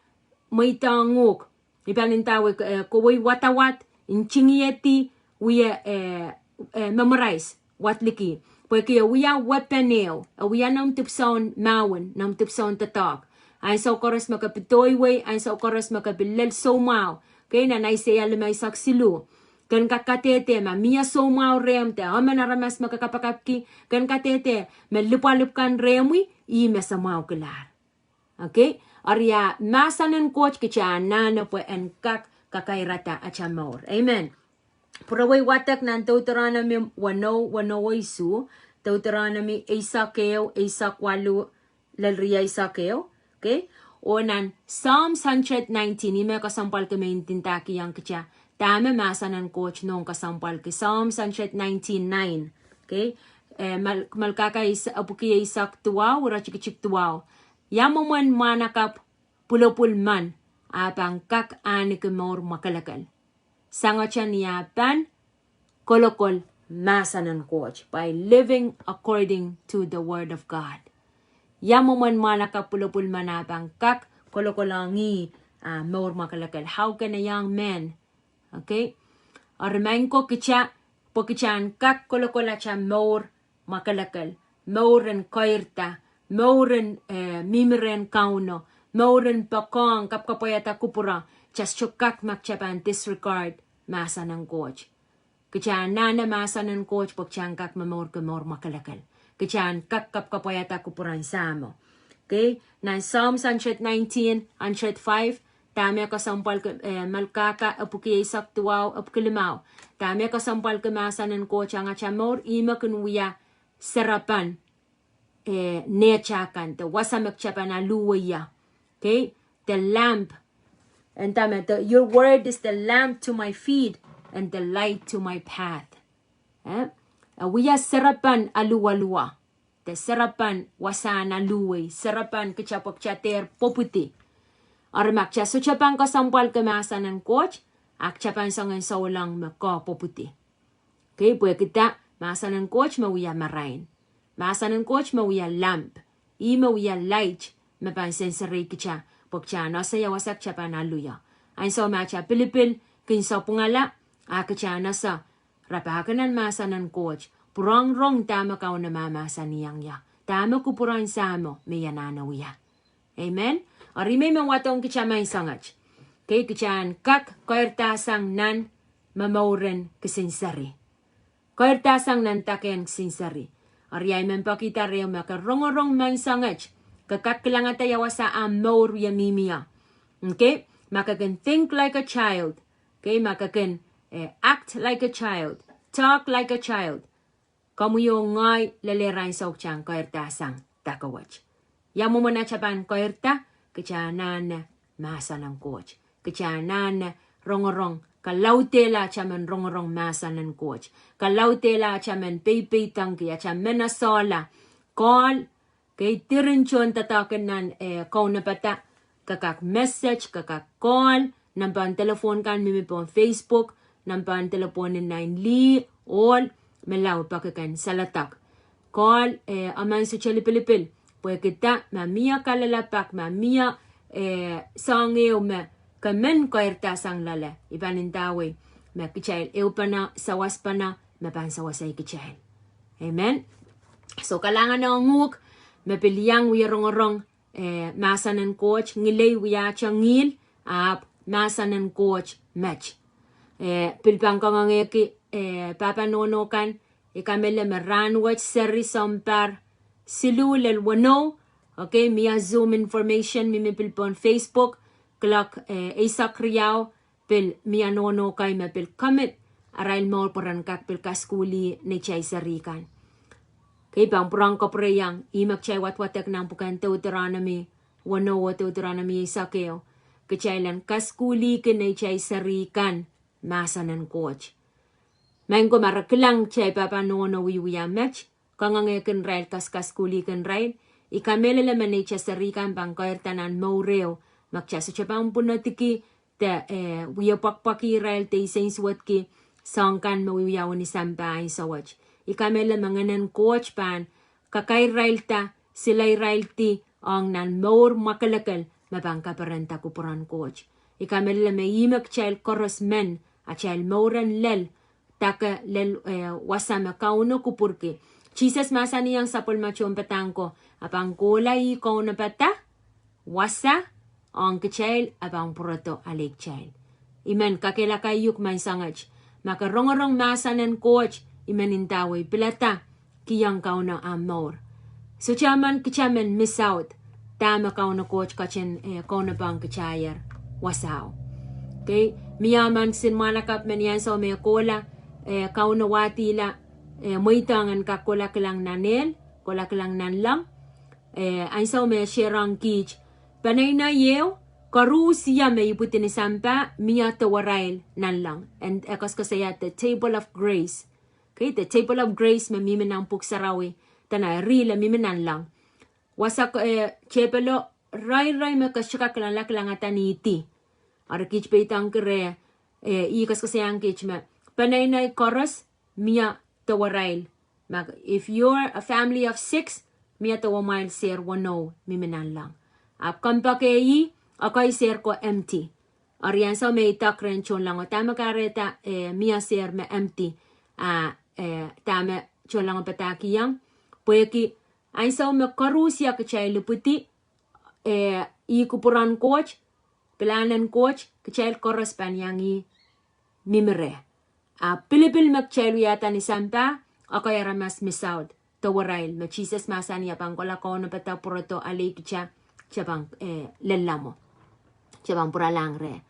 mweidohng uhk. I pahn ndawei, eh, kohwei wadawad, ntingihedi, wie, eh, eh, memorize, wadliki. Pwehki e wia weapon ehu, e wia noumw dipwisoun mahwen, noumw dipwisoun doadoahk. Ansou koaros me ke pedoiwei, ansou koaros me ke pil lel soumwahu. Kei, nan Aiseia limeisek siluh. Ke en kak kadehde ma mie soumwahu rehmw de emen aramas me ke kapakapki, ke en kadehde me lipwalipw kan rehmwi, ih me semwahukilahr. Okay? Eri a mahsen en Koht kita anahne pwe en kak kakairada atail mour. Amen. Pwurewei wadek nan Deuteronomy weneu, weneu oh isuh, Deuteronomy eisek ehu, eisek waluh, lel rieisek ehu, okay? Oh nan Psalms hundred nineteen, ih me kesempwalki me I ndahkihong kita, dahme mahsen en Koht nohn kesempwalki, Psalms hundred nineteen nine, okay? Eh, Mal-, Malkaka eis-, epwiki eisek duwau, iretikitik duwau. Ia mwomwen mwahnakapw pwulopwul men, a pahn kak ahneki mour mwakelekel. Sangete ni ah pahn kolokol mahsen en Koht, by living according to the word of God. Ia mwomwen mwahnakapw pwulopwul men a pahn kak kolokolohng ih, ah, mour mwakelekel. How can a young man, okay? Eri maing ko kita, pwe kita en kak kolokol atail mour mwakelekel, mour en keirda, mour en, eh, mihmi rehn Kauno, mour en poakohng, kapwkapwaiada kupwure, kita sohte kak ma kita pahn disregard mahsen en Koht. Kita anahne mahsen en Koht pwe kita en kak momourki mour mwakelekel. Kita en kak kapwkapwaiada kupwuren Sahmo. Okay, nan Psalms hundred nineteen, hundred five, dahme kesempwalki, eh, Malkaka epwiki eisek duwau, epwiki limau. Dahme kesempwalki mahsen en Koht ong atail mour, ih me kin wia serepen, eh, nehtail kan, de wasa me kita pahn aluhweie. Okay, the lamp, and dahme, the, your word is the lamp to my feet and the light to my path. Eh? E wia serepen aluweluwe. De serepen wasahn aluhwei, serepen kita pwe kita dehr pwopwidi. Eri ma kita sohte pahn kesempwalki mahsen en Koht, a kita pahn soangen souleng me ke pwopwidi. Okay, pwehki dah, mahsen en Koht me wia marain. Mahsen en Koht me wia lamp. Ih me wia light, me pahn senserih kita, pwe kita en ese ia wasa kita pahn alu ie. Ansou ma atail pilipil kin sapwungala, a kita en ese, rapahki nan mahsen en Koht, pwurehng rong dahme Kauno mahmahsanihong ie, dahme kupwuren Sahmo me I anahne wia. Amen. Eri me I men wadohng kitail maing soanget. Kei, kitail en kak keirda sang nan momouren kisin seri. Keirda sang nan dake en kisin seri. Eri I men peki dah rehmw, ma ke rongorong maing soanget, ke kak kilangada ia wasa ahmw mour wie mihmi ie. Okay? Ma ke kin think like a child. Okay? Ma ke kin, eh, act like a child. Talk like a child. Komwi oh ngehi lel ehr ansou kitail en keirda sang dake wet. Ia mwomwen atail pahn keirda? Kitail anahne mahsen en Koht. Kitail anahne rongorong, kalaudehla atail men rongorong mahsen en Koht. Kalaudehla atail men peipeidengki, atail men esehla. Call, kei, diren tohndoadoahk nan, eh, kaunopada, ke kak message, ke kak call, nempehn telephone kan mihmi pohn Facebook, nempehn telephone en nan lih, ohl, me lao peki ken saledek. Call, eh, emen sohte lipilipil, pwehki dah, ma mie kalelapak, ma mie, eh, soahng ehu me ke men keirda sang loale, I pahn ndawei me kitail ehupene, sawaspene, me pahn sawasei kitail. Amen. So kalahngan ong uhk me pil iang wie rongorong, eh, mahsen en Koht. Ngilen wiahte ngihl, ahpw mahsen en Koht met. Eh, pil pahn kangoangehki, eh, pahpa nohno kan, I kamehlele me rahnwet seri sounpar siluh lel weneu. Okay, mie Zoom information mihmi pil pohn Facebook, kilok, eh, eisek riau, pil mie nohno kei me pil commit arail mour pwe ren kak pil kasukuhlih neitail seri kan. Kei, pahn pwurehng kapwureiong, ih me kitail wadwadek nan pwuken Deuteronomy weneu oh Deuteronomy eisek ehu. Kitail en kasukuhlihki neitail seri kan mahsen en Koht. Maing ko, ma re kilang kitail pahpa nohno wiewia met, kangoangehkin irail, kaskasukuhlihkin irail, I kamehlele me neitail seri kan pahn keirda nan mour ehu me kitail sohte pahn pwunodiki de, eh, wie pwakpwaki irail de nsensuwedki soahng kan me wiewia ni sampah ansou wet. I kamehlele me Ngehn en Koht pahn kakairirailda, sileiraildi ong nan mour mwakelekel me pahn kaperenda kupwuren Koht. I kamehlele me ih me kitail koaros men, atail mour en lel, dake lel, eh, wasa me Kauno kupwurki. Sises mahsanihong sapwellime tohnpadahk ko, a pahn kohla ih kaunopada wasa ong kitail, a pahn pwurodo ale kitail. I men kakehlaka ih uhk maing soanget. Ma ke rongorong mahsen en Koht, I men ndawei pilada kihong Kauno ahmw mour. Sohte emen kitail men miss out dahme Kauno Koht ketin, eh, kaunopohng kitailehr wasao. Kei, mie emen kisin mwahnakapw me ni ansou me kohla, eh, Kauno wahdihla, eh, mweidohng en kak kohla kilang nan ehl, kohla kilang nanleng. Eh, ansou me e shareong kiht, peneinei ehu, koaros me ipwidi ni sampah, mie dewerail nanleng. And e koasoakoasoia the table of grace. Kei, the table of grace me mihmi nan Pwuhk Sarawi, dene e riehle mihmi nanleng. Wasa, eh, tepelo, irail irail me ke sohte kak kilangada ni di. Eri kiht peidohngki reh, eh, ih koasoakoasoiahng kiht me peneinei koaros, mie dewerail. Ma, if you're a family of six, mie dewemwail sehr weneu mihmi nanleng. Ahpw kompoake ih, ekei sehr ko empty. Eri ansou me I doadoahk rehn tohnlengo, dahme kahrehda, eh, mie sehr me empty, a, eh, dahme tohnlengo padahkihong? Pwehki ansou me koaros kitail ipwidi, eh, ih kupwuren Koht, pilahn en Koht, kitail koaros pahn iang ih mihmi reh. A pilipil me kitail wiahda ni sampah, ekei aramas miss out dewerail, me Sises mahsanih a pahn kohla kaunopada pwurodo ale kitail, kitail pahn, eh, lellamo. Kitail pahn pwuralahng reh.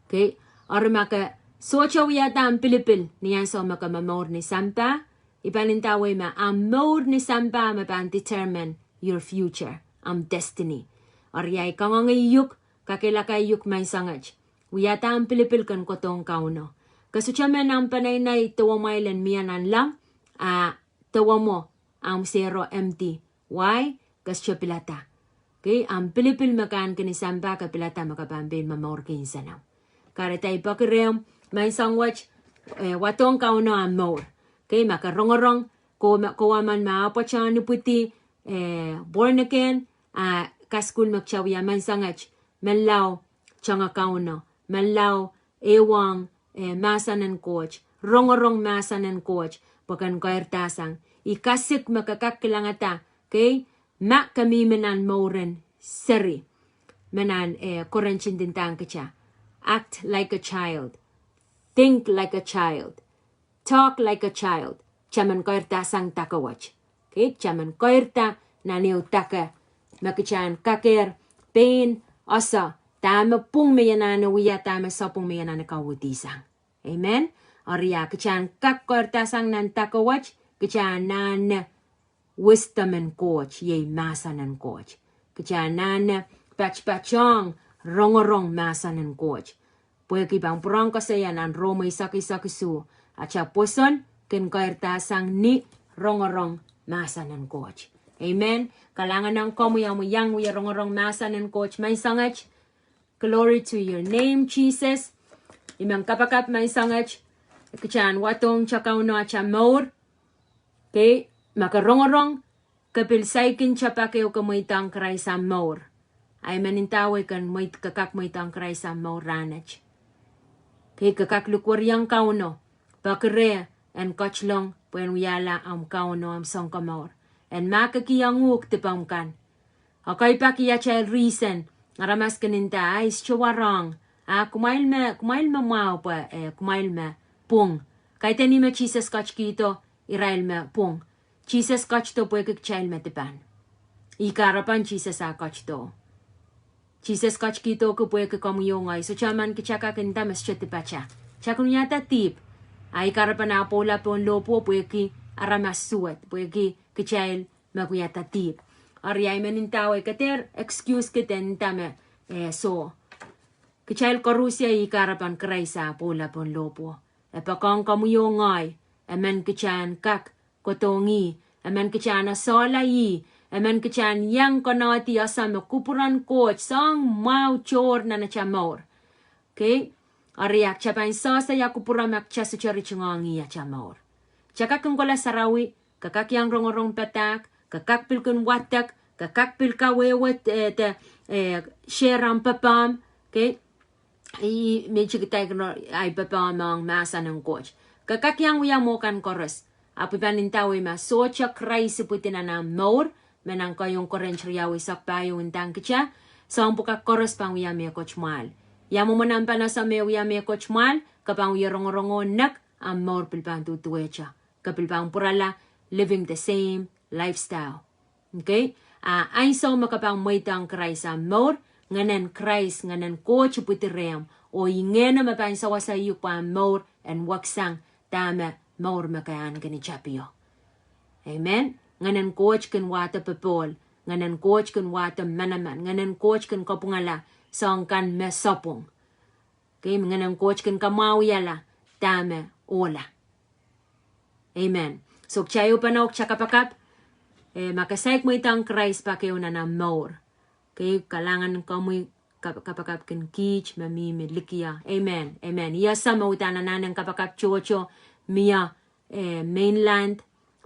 Kei, eri ma ke sohte wiahda ahmw pilipil ni ansou me ke momour ni sampah, I pahn ndawei me ahmw mour ni sampah me pahn determine your future, ahmw destiny. Eri ahi kangoange ih uhk, kakehlaka ih uhk maing soanget. Wiahda ahmw pilipil ken kohdohng Kauno. Ke sohte men ahmw peneinei dewemwail en mie nanleng, a dewemwo ahmw sehro empty. Why? Ke sohte pilada. Kei, ahmw pilipil me ke ahneki ni sampah ke pilada me ke pahn pein momourki nsenoh. Kahrehda I peki rehmw maing soanget, eh, wadohng Kauno ahmw mour. Kei, ma ke rongorong, kowe me, kowe emen me apwtehn ipwidi, eh, born again, a kasukuhl me kitail wia maing soanget, menlau, tangohng Kauno, menlau, ehuong, eh, mahsen en Koht, rongorong mahsen en Koht, pwe ken keirda sang. I kasik me ke kak kilangada, kei, ma ke mihmi nan mouren seri. Me nan, eh, Korint ndindang kitail. Act like a child. Think like a child. Talk like a child. Kitail men keirda sang dake wet. Okay, kitail men keirda nan ehu dake me kitail en kakehr pein ese dahme pwung me I anahne wia, dahme sapwung me I anahne kauhdi sang. Amen. Eri a kitail en kak keirda sang nan dake wet, kitail anahne wisdom en Koht, iei mahsen en Koht. Kitail anahne patpatohng rongorong mahsen en Koht. Pwehki pahn pwurehng koasoia nan Rom eisek, eisek isuh, atail pwoson kin keirda sang ni rongorong mahsen en Koht. Amen. Kalahngan ong komwi ahmw iang wie rongorong mahsen en Koht, maing Sahm wet. Glory to your name, Jesus. I men kapakap, maing Sahm wet, kitail en wadohng atail Kauno atail mour. Okay, ma ke rongorong, ke pil saikinte pak ehu ke mweidohng Krais ahmw mour. Ahi men ndawei ke mweid-, ke kak mweidohng Krais ahmw mour rahnwet. Okay, ke kak likwerihong Kauno, peki reh en ketilong pwehn wiahla ahmw Kauno, ahmw Sounkomour. En mahkikihong uhk dipomw kan. Ekei pak atail reason, aramas kin nda, ah, I sohte warohng. Ah, kumwail me, kumwail me mwahu pwe, eh, kumwail me pwung. Kaidehn ih me Sises ketikihdo irail me pwung. Sises ketido pwehki kitail me dipan. Ih kahrepen Sises ah ketido. Sises ketikihdo ki pwehki komwi oh ngehi. Sohte emen kitail kak nda me sohte dipatail. Kitail kin wiahda dihp. Ah ih kahrepen ah pwoula pohn lohpwuo pwehki aramas suwed, pwehki kitail me wiahda dihp. Eri ahi men ndawei ke dehr excuse kid en nda me, eh, soh. Kitail koaros ih kahrepen Krais ah pwoula pohn lohpwuo. E poakohng komwi oh ngehi, emen kitail en kak kohdohng ih, emen kitail en esehla ih, emen kitail en iang konehdi ese me kupwuren Koht soahng mwahu tohr nan atail mour. Okay? Eri a kitail pahn sehse ia kupwure ma kitail sohte ritingohng ih atail mour. Kitail kak kin kohla sarawi, ke kak iang rongorong padahk, ke kak pil kin wadek, ke kak pil kawehwe, eh, de, eh, share ahmw pepehm, okay? Ih me I kitail kin ahi pepehm ong mahsen en Koht. Ke kak iang wia mwo kan koaros. Ahpw I pahn ndawei ma sohte Krais ipwidi nan ahmw mour, me nan keieun Korint riau eisek pahieu ndahng kitail, soahng pwukat koaros pahn wia mehkot mwahl. Ia mwomwen ahmw pahn ese me wia mehkot mwahl, ke pahn wie rongorong oh nek, ahmw mour pil pahn duduwehte. Ke pil pahn pwurala living the same lifestyle. Okay? A ansou me ke pahn mweidohng Krais ahmw mour, Ngehnen Krais, Ngehnen Koht ipwidi rehmw, oh ih Ngehno me pahn sewese ih pwe ahmw mour en weksang dahme mour me ke ahneki ni tapio. Amen. Ngehnen Koht kin wahdo popohl, Ngehnen Koht kin wahdo manaman, Ngehnen Koht kin kapwungala soahng kan me sapwung. Okay, Ngehnen Koht kin kamwahwihala dahme ohla. Amen. So kitail ehupene oh kitail kapakap, eh, ma ke saik mweidohng Krais pak ehu nan ahmw mour. Okay, kalahngan komwi kap-, kapakap kin kiht me mihmi likier. Amen. Amen. I ese me uhdahn anahnen kapakap tohto mie, eh, mainland,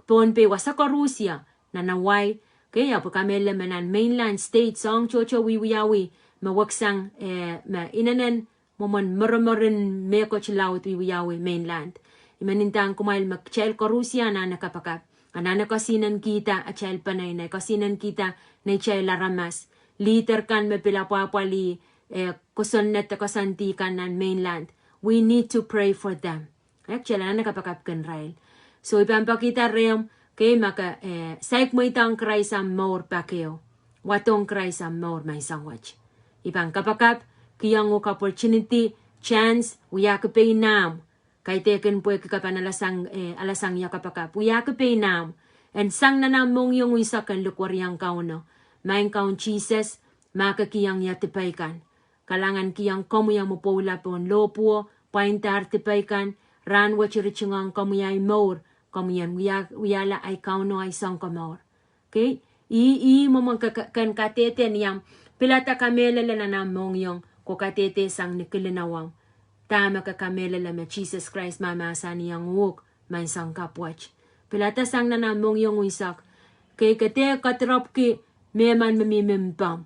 Pohnpei, wasa koaros ie, nan Hawaii. Okay, ahpw I kamehlele me nan mainland state soahng tohto wiewiawi, me weksang, eh, me inenen mwomwen mweremweren mehkot laud wiewiawi mainland. I men ndahng kumwail me kitail koaros ie anahne kapakap. Anahne kesinenkihda atail peneinei, kesinenkihda neitail aramas. Leader kan me pil apwahpwalih, eh, kosonned de koasoandi kan nan mainland. We need to pray for them. Eh, kitail anahne kapakap kin irail. So I pahn pekihda rehmw, okay, ma ke, eh, saik mweidohng Krais ahmw mour pak ehu. Wadohng Krais ahmw mour, maing Sahm wet. I pahn kapakap, kihong uhk opportunity, chance, wiahki pein ahmw. Kaidehkin pwehki ke pahn alasang, eh, alasang ia kapakap. Wiahki pein ahmw. En sang nan ahmw mohngiong unsek en likwerihong Kauno. Maing Kaun Sises, mahkikihong ia dipei kan. Kalahngan kihong komwi ahmw pwoula pohn lohpwuo, pwaindahr dipei kan, rahnwet I ritingohng komwi ahi mour, komwi en wia-, wiahla ahi Kauno, ahi Sounkomour. Okay? Ih, ih mwomwen ke, ke, ken kadehde ni ahmw pilada kamehlele nan ahmw mohngiong, ke kadehde sang ni kilin awomw. Dahme ke kamehlele me Sises Krais mahmahsanihong uhk, maing Sahm kapwet. Pilada sang nan ahmw mohngiong unsek. Okay, ke dehr kadirepwki mehmen me mihmi mpomw.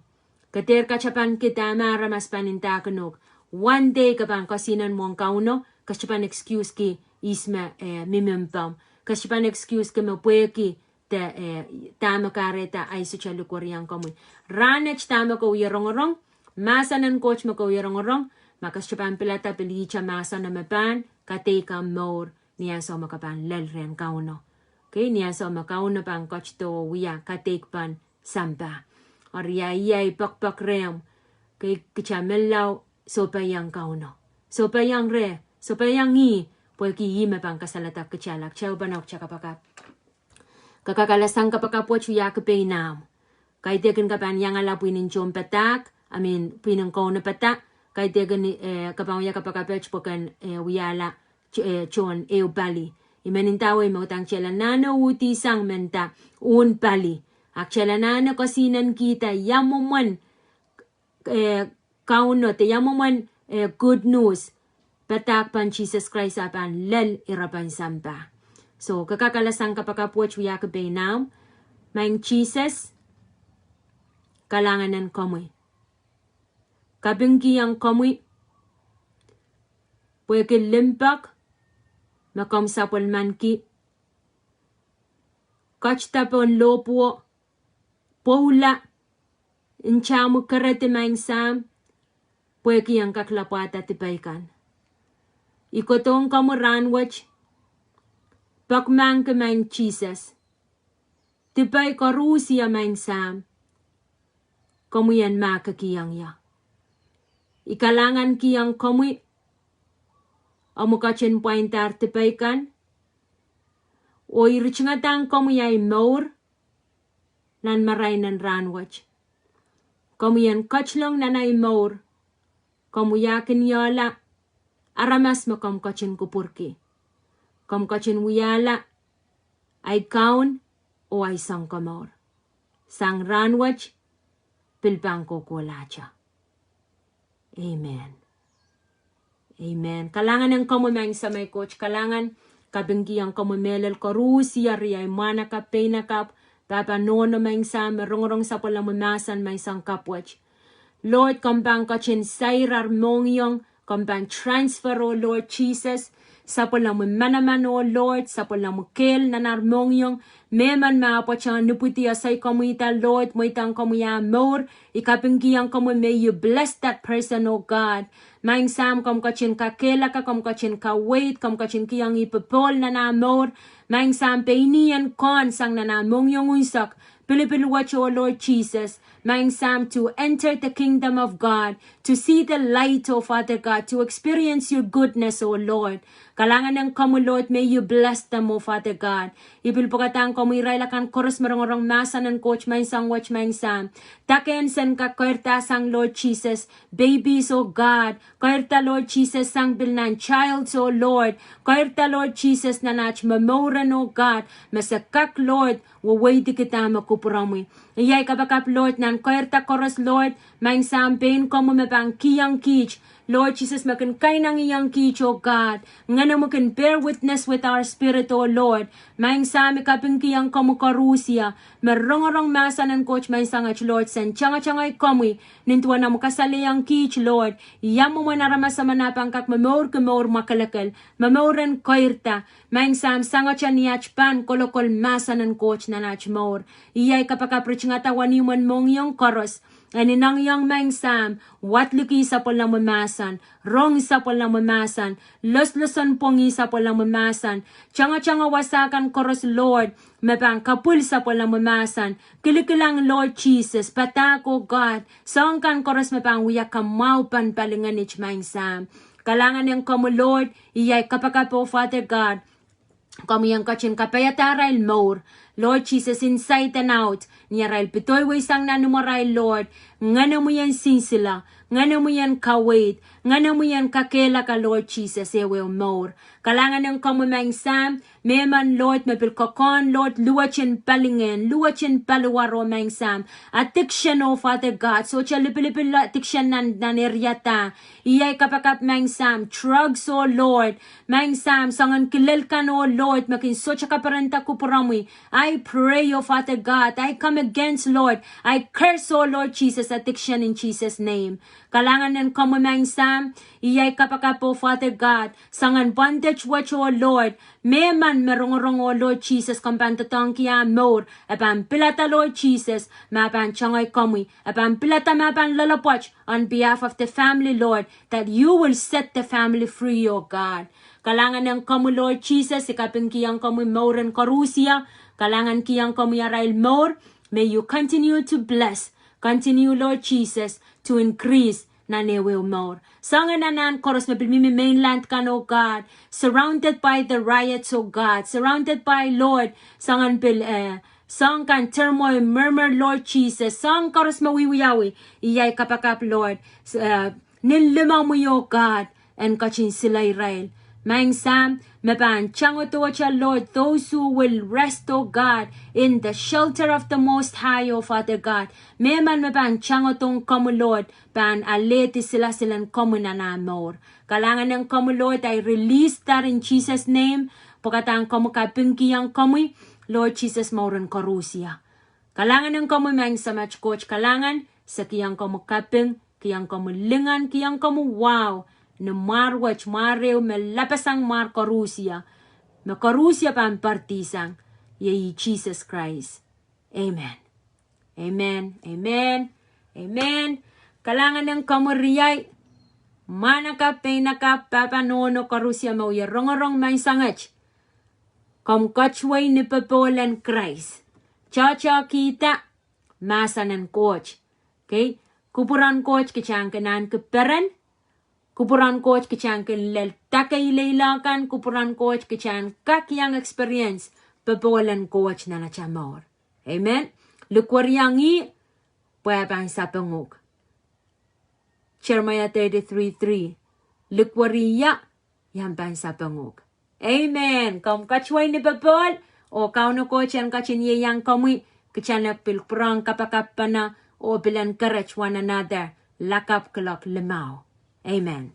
Ke dehr katapan ki dahme aramas pahn ndahkin uhk. One day ke pahn kesihnen mwohn Kauno, ke sohte pahn excuse ki ihs me, eh, mihmi mpomw. Ke sohte pahn excuse ki me pwehki de, eh, dahme kahrehda ahi sohte likweriong komwi. Rahnwet dahme ke wie rongorong, mahsen en Koht me ke wie rongorong, ma ke sohte pahn pilada pil ihte mahsen me pahn kadeik omw mour, ni ansou me ke pahn lel rehn Kauno. Okay, ni ansou me Kauno pahn ketido wia kadeik pohn sampah. Eri ia, ia ei poakpoak rehmw, okay, kitail menlau sohpeiong Kauno. Sohpeiong reh, sohpeiong ih, pwehki ih me pahn kasaledek kitail, kitail pahn uk kapakap. Ke kak ale sang kapakap wet wiahki pein ahmw. Kaidehkin ke pahn iangala pwihn en tohnpadahk, I mean, pwihn en kaunopada, kaidehkin, eh, ke pahn wia kapakap wet pwe ken, eh, wiahla, eh, tohn ehu pali. I men ndawei me udahn kitail anahne uhdihsang menda, uwen pali. A kitail anahne kesihnenki da ia mwomwen, eh, Kauno de ia mwomwen, eh, good news. Padahk pohn Sises Krais ah pahn lel irepen sampah. So, ke kak ale sang kapakap wet wiahki pein ahmw. Maing Sises, kalahngan en komwi. Kapingkihong komwi, pwehki limpoak, me komw sapwellimaniki. Ketido pohn lohpwuo, pwoula, nta omwi keredi Maing Sahm, pwehki en kak lapwada dipei kan. I kohdohng komwi rahnwet, poakmahkki Maing Sises. Dipei koarusie Maing Sahm, komwi en mahkikihong ie. I kalahngankihong komwi, omwi ketin pwaindahr dipei kan, oh I ritingadahng komwi ahi mour, nan marain en rahnwet. Komwi en ketilong nan ahi mour, komw wiahkiniehla aramas me komw ketin kupwurki. Komw ketin wiahla ahi kaun oh ahi sounkomour. Sang rahnwet, pil pahn kohkohlahte. Amen. Amen. Kalahngan en komwi Maing Samei Koht, kalahngan, kapingkihong komwi mehlel koarusie, riei mwahnakapw, peinakapw, pahpa nohno Maing Sahm, me rongorong sapwellimomwi mahsen Maing Sahm kapwet. Lord, komw pahn ketin sair ar mohngiong, komw pahn transfer, oh Lord Jesus, sapwellimomwi manaman, oh Lord, sapwellimomwi kehl nan ar mohngiong, mehmen me ahpwete nipwidi ese komwi da Lord, mweidohng komwi ah mour, I kapingkihong komwi, may you bless that person, oh God. Maing Sahm, komw ketin kakehlaka, komw ketin kaweid, komw ketin kihong ih popohl nan ah mour. Maing Sahm, pein ih en kohn sang nan ah mohngiong unsek, pilipil wet, oh Lord Jesus. Maing Sahm, to enter the kingdom of God, to see the light, oh Father God, to experience your goodness, oh Lord. Kalahngan en komwi Lord, may you bless them, oh Father God. I pil pwukadahng komwi irail akan koaros me rongorong mahsen en Koht Maing Sahm wet Maing Sahm. Dake en sen kak keirda sang Lord Jesus, babies, oh God. Keirda Lord Jesus sang pil nan childs, oh Lord. Keirda Lord Jesus nan aht momouren, oh God. Me se kak Lord, weweidiki dahme kupwuromwi. Iei ahi kapakap Lord nan keirda koaros Lord, Maing Sahm pein komwi me pahn kihong kiht, Lord Jesus me kin kainengieng kiht, oh God. Ngenemwi kin bear witness with our spirit, oh Lord. Maing Sahm I kapingkihong komwi koarusie, me rongorong mahsen en Koht Maing Sahm wet Lord, sen tangatangei komwi, nin duwen omw kasalehiong kiht Lord, ia mwomwen aramas emen ah pahn kak momourki mour mwakelekel, momouren keirda, Maing Sahm sangete ni aht pahn kolokol mahsen en Koht nan aht mour. Iei ahi kapakap ritingada wenihmw en mohngiong koaros. En inengieng Maing Sahm, wadliki sapwellimomwi mahsen, rong sapwellimomwi mahsen, losoloson pwongih sapwellimomwi mahsen, tangatanga wasa kan koaros Lord, me pahn kapwil sapwellimomwi mahsen, kilikilang Lord Jesus, padahk oh God, soahng kan koaros me pahn wia kamwahu pohn palingehnit Maing Sahm. Kalahngan en komwi Lord, iei ahi kapakap oh Father God, komwi en ketin kapaiada arail mour, Lord Jesus, inside and out, ni arail pedoiwei sang nan imwarail Lord, ngenemwi en sinsile, ngenemwi en kaweid, ngenemwi en kakehlaka Lord Jesus, ehuehu mour. Kalahngan en komwi Maing Sahm, mehmen Lord me pil kokohn Lord luwetin palingehn, luwetin paliwar oh Maing Sahm, addiction oh Father God, sohte lipilipil addiction nan, nan area da, iei ahi kapakap Maing Sahm, drugs oh Lord, Maing Sahm soangen kilel kan oh Lord, me kin sohte kaperenda kupwuromwi, I pray, oh Father God, I come against, Lord, I curse, oh Lord Jesus, addiction in Jesus' name. Kalahngan en komwi Maing Sahm, iei ai kapakap, oh Father God, soangen bondage wet, oh Lord, mehmen me rongorong, oh Lord Jesus, komw pahn doadoahngki ah mour, e pahn pilada, Lord Jesus, ma pahn tangei komwi, e pahn pilada ma pahn loalopwoat on behalf of the family, Lord, that you will set the family free, oh God. Kalahngan en komwi, Lord Jesus, I kapingkihong komwi mour en koarusie. Kalahngankihong komwi arail mour. May you continue to bless. Continue, Lord Jesus, to increase nan ehuehu mour. Soangen anahn koaros me pil mihmi mainland kan, oh God, surrounded by the riots, oh God, surrounded by, Lord, soangen pil, eh, soang kan turmoil, murmur, Lord Jesus, soang koaros me wiewiawi, iei ai kapakap, Lord, eh, nin limomwi, oh God, en ketin sile irail. Maing Sahm, me pahn tangodohte, Lord, those who will rest, oh God, in the shelter of the Most High, oh Father God. Mehmen me pahn tangodohng komwi, Lord, pahn alehdi silasil en komwi nan ah mour. Kalahngan en komwi, Lord, I release that in Jesus' name. Pwekadahn komwi, kapingkihong komwi, Lord Jesus, mour en koarusie. Kalahngan en komwi Maing Samat Koht, kalahngan, se kihong komwi kaping, kihong komwi lingan, kihong komwi wahu, ni mwahr wet, mwahr ehu me lapasang mwahr koarusie, me koarusie pahn poaridi sang, iei Jesus Christ. Amen. Amen. Amen. Amen. Kalahngan en komwi riei, mwahnakapw, peinakapw, pahpa nohno koarusie me wie rongorong menseng wet. Komw katuwei ni popohl en Krais. Tohtohkihda mahsen en Koht. Okay? Kupwuren Koht kitail en kin ahneki peren. Kupwuren Koht kitail en kin lel dake ileile kan. Kupwuren Koht kitail en kak iang experience popohl en Koht nan atail mour. Amen. Likweriong ih pwe e pahn sapeng uhk. Jeremiah thirty-three three. Likweri ie, I ahpw pahn sapeng uhk. Amen. Komw katuwei ni popohl, oh Kauno Koht en ketin ieiang komwi, kitail en pil pwurehng kapakapene, oh pil encourage one another, lakapw kuloak limau. Amen.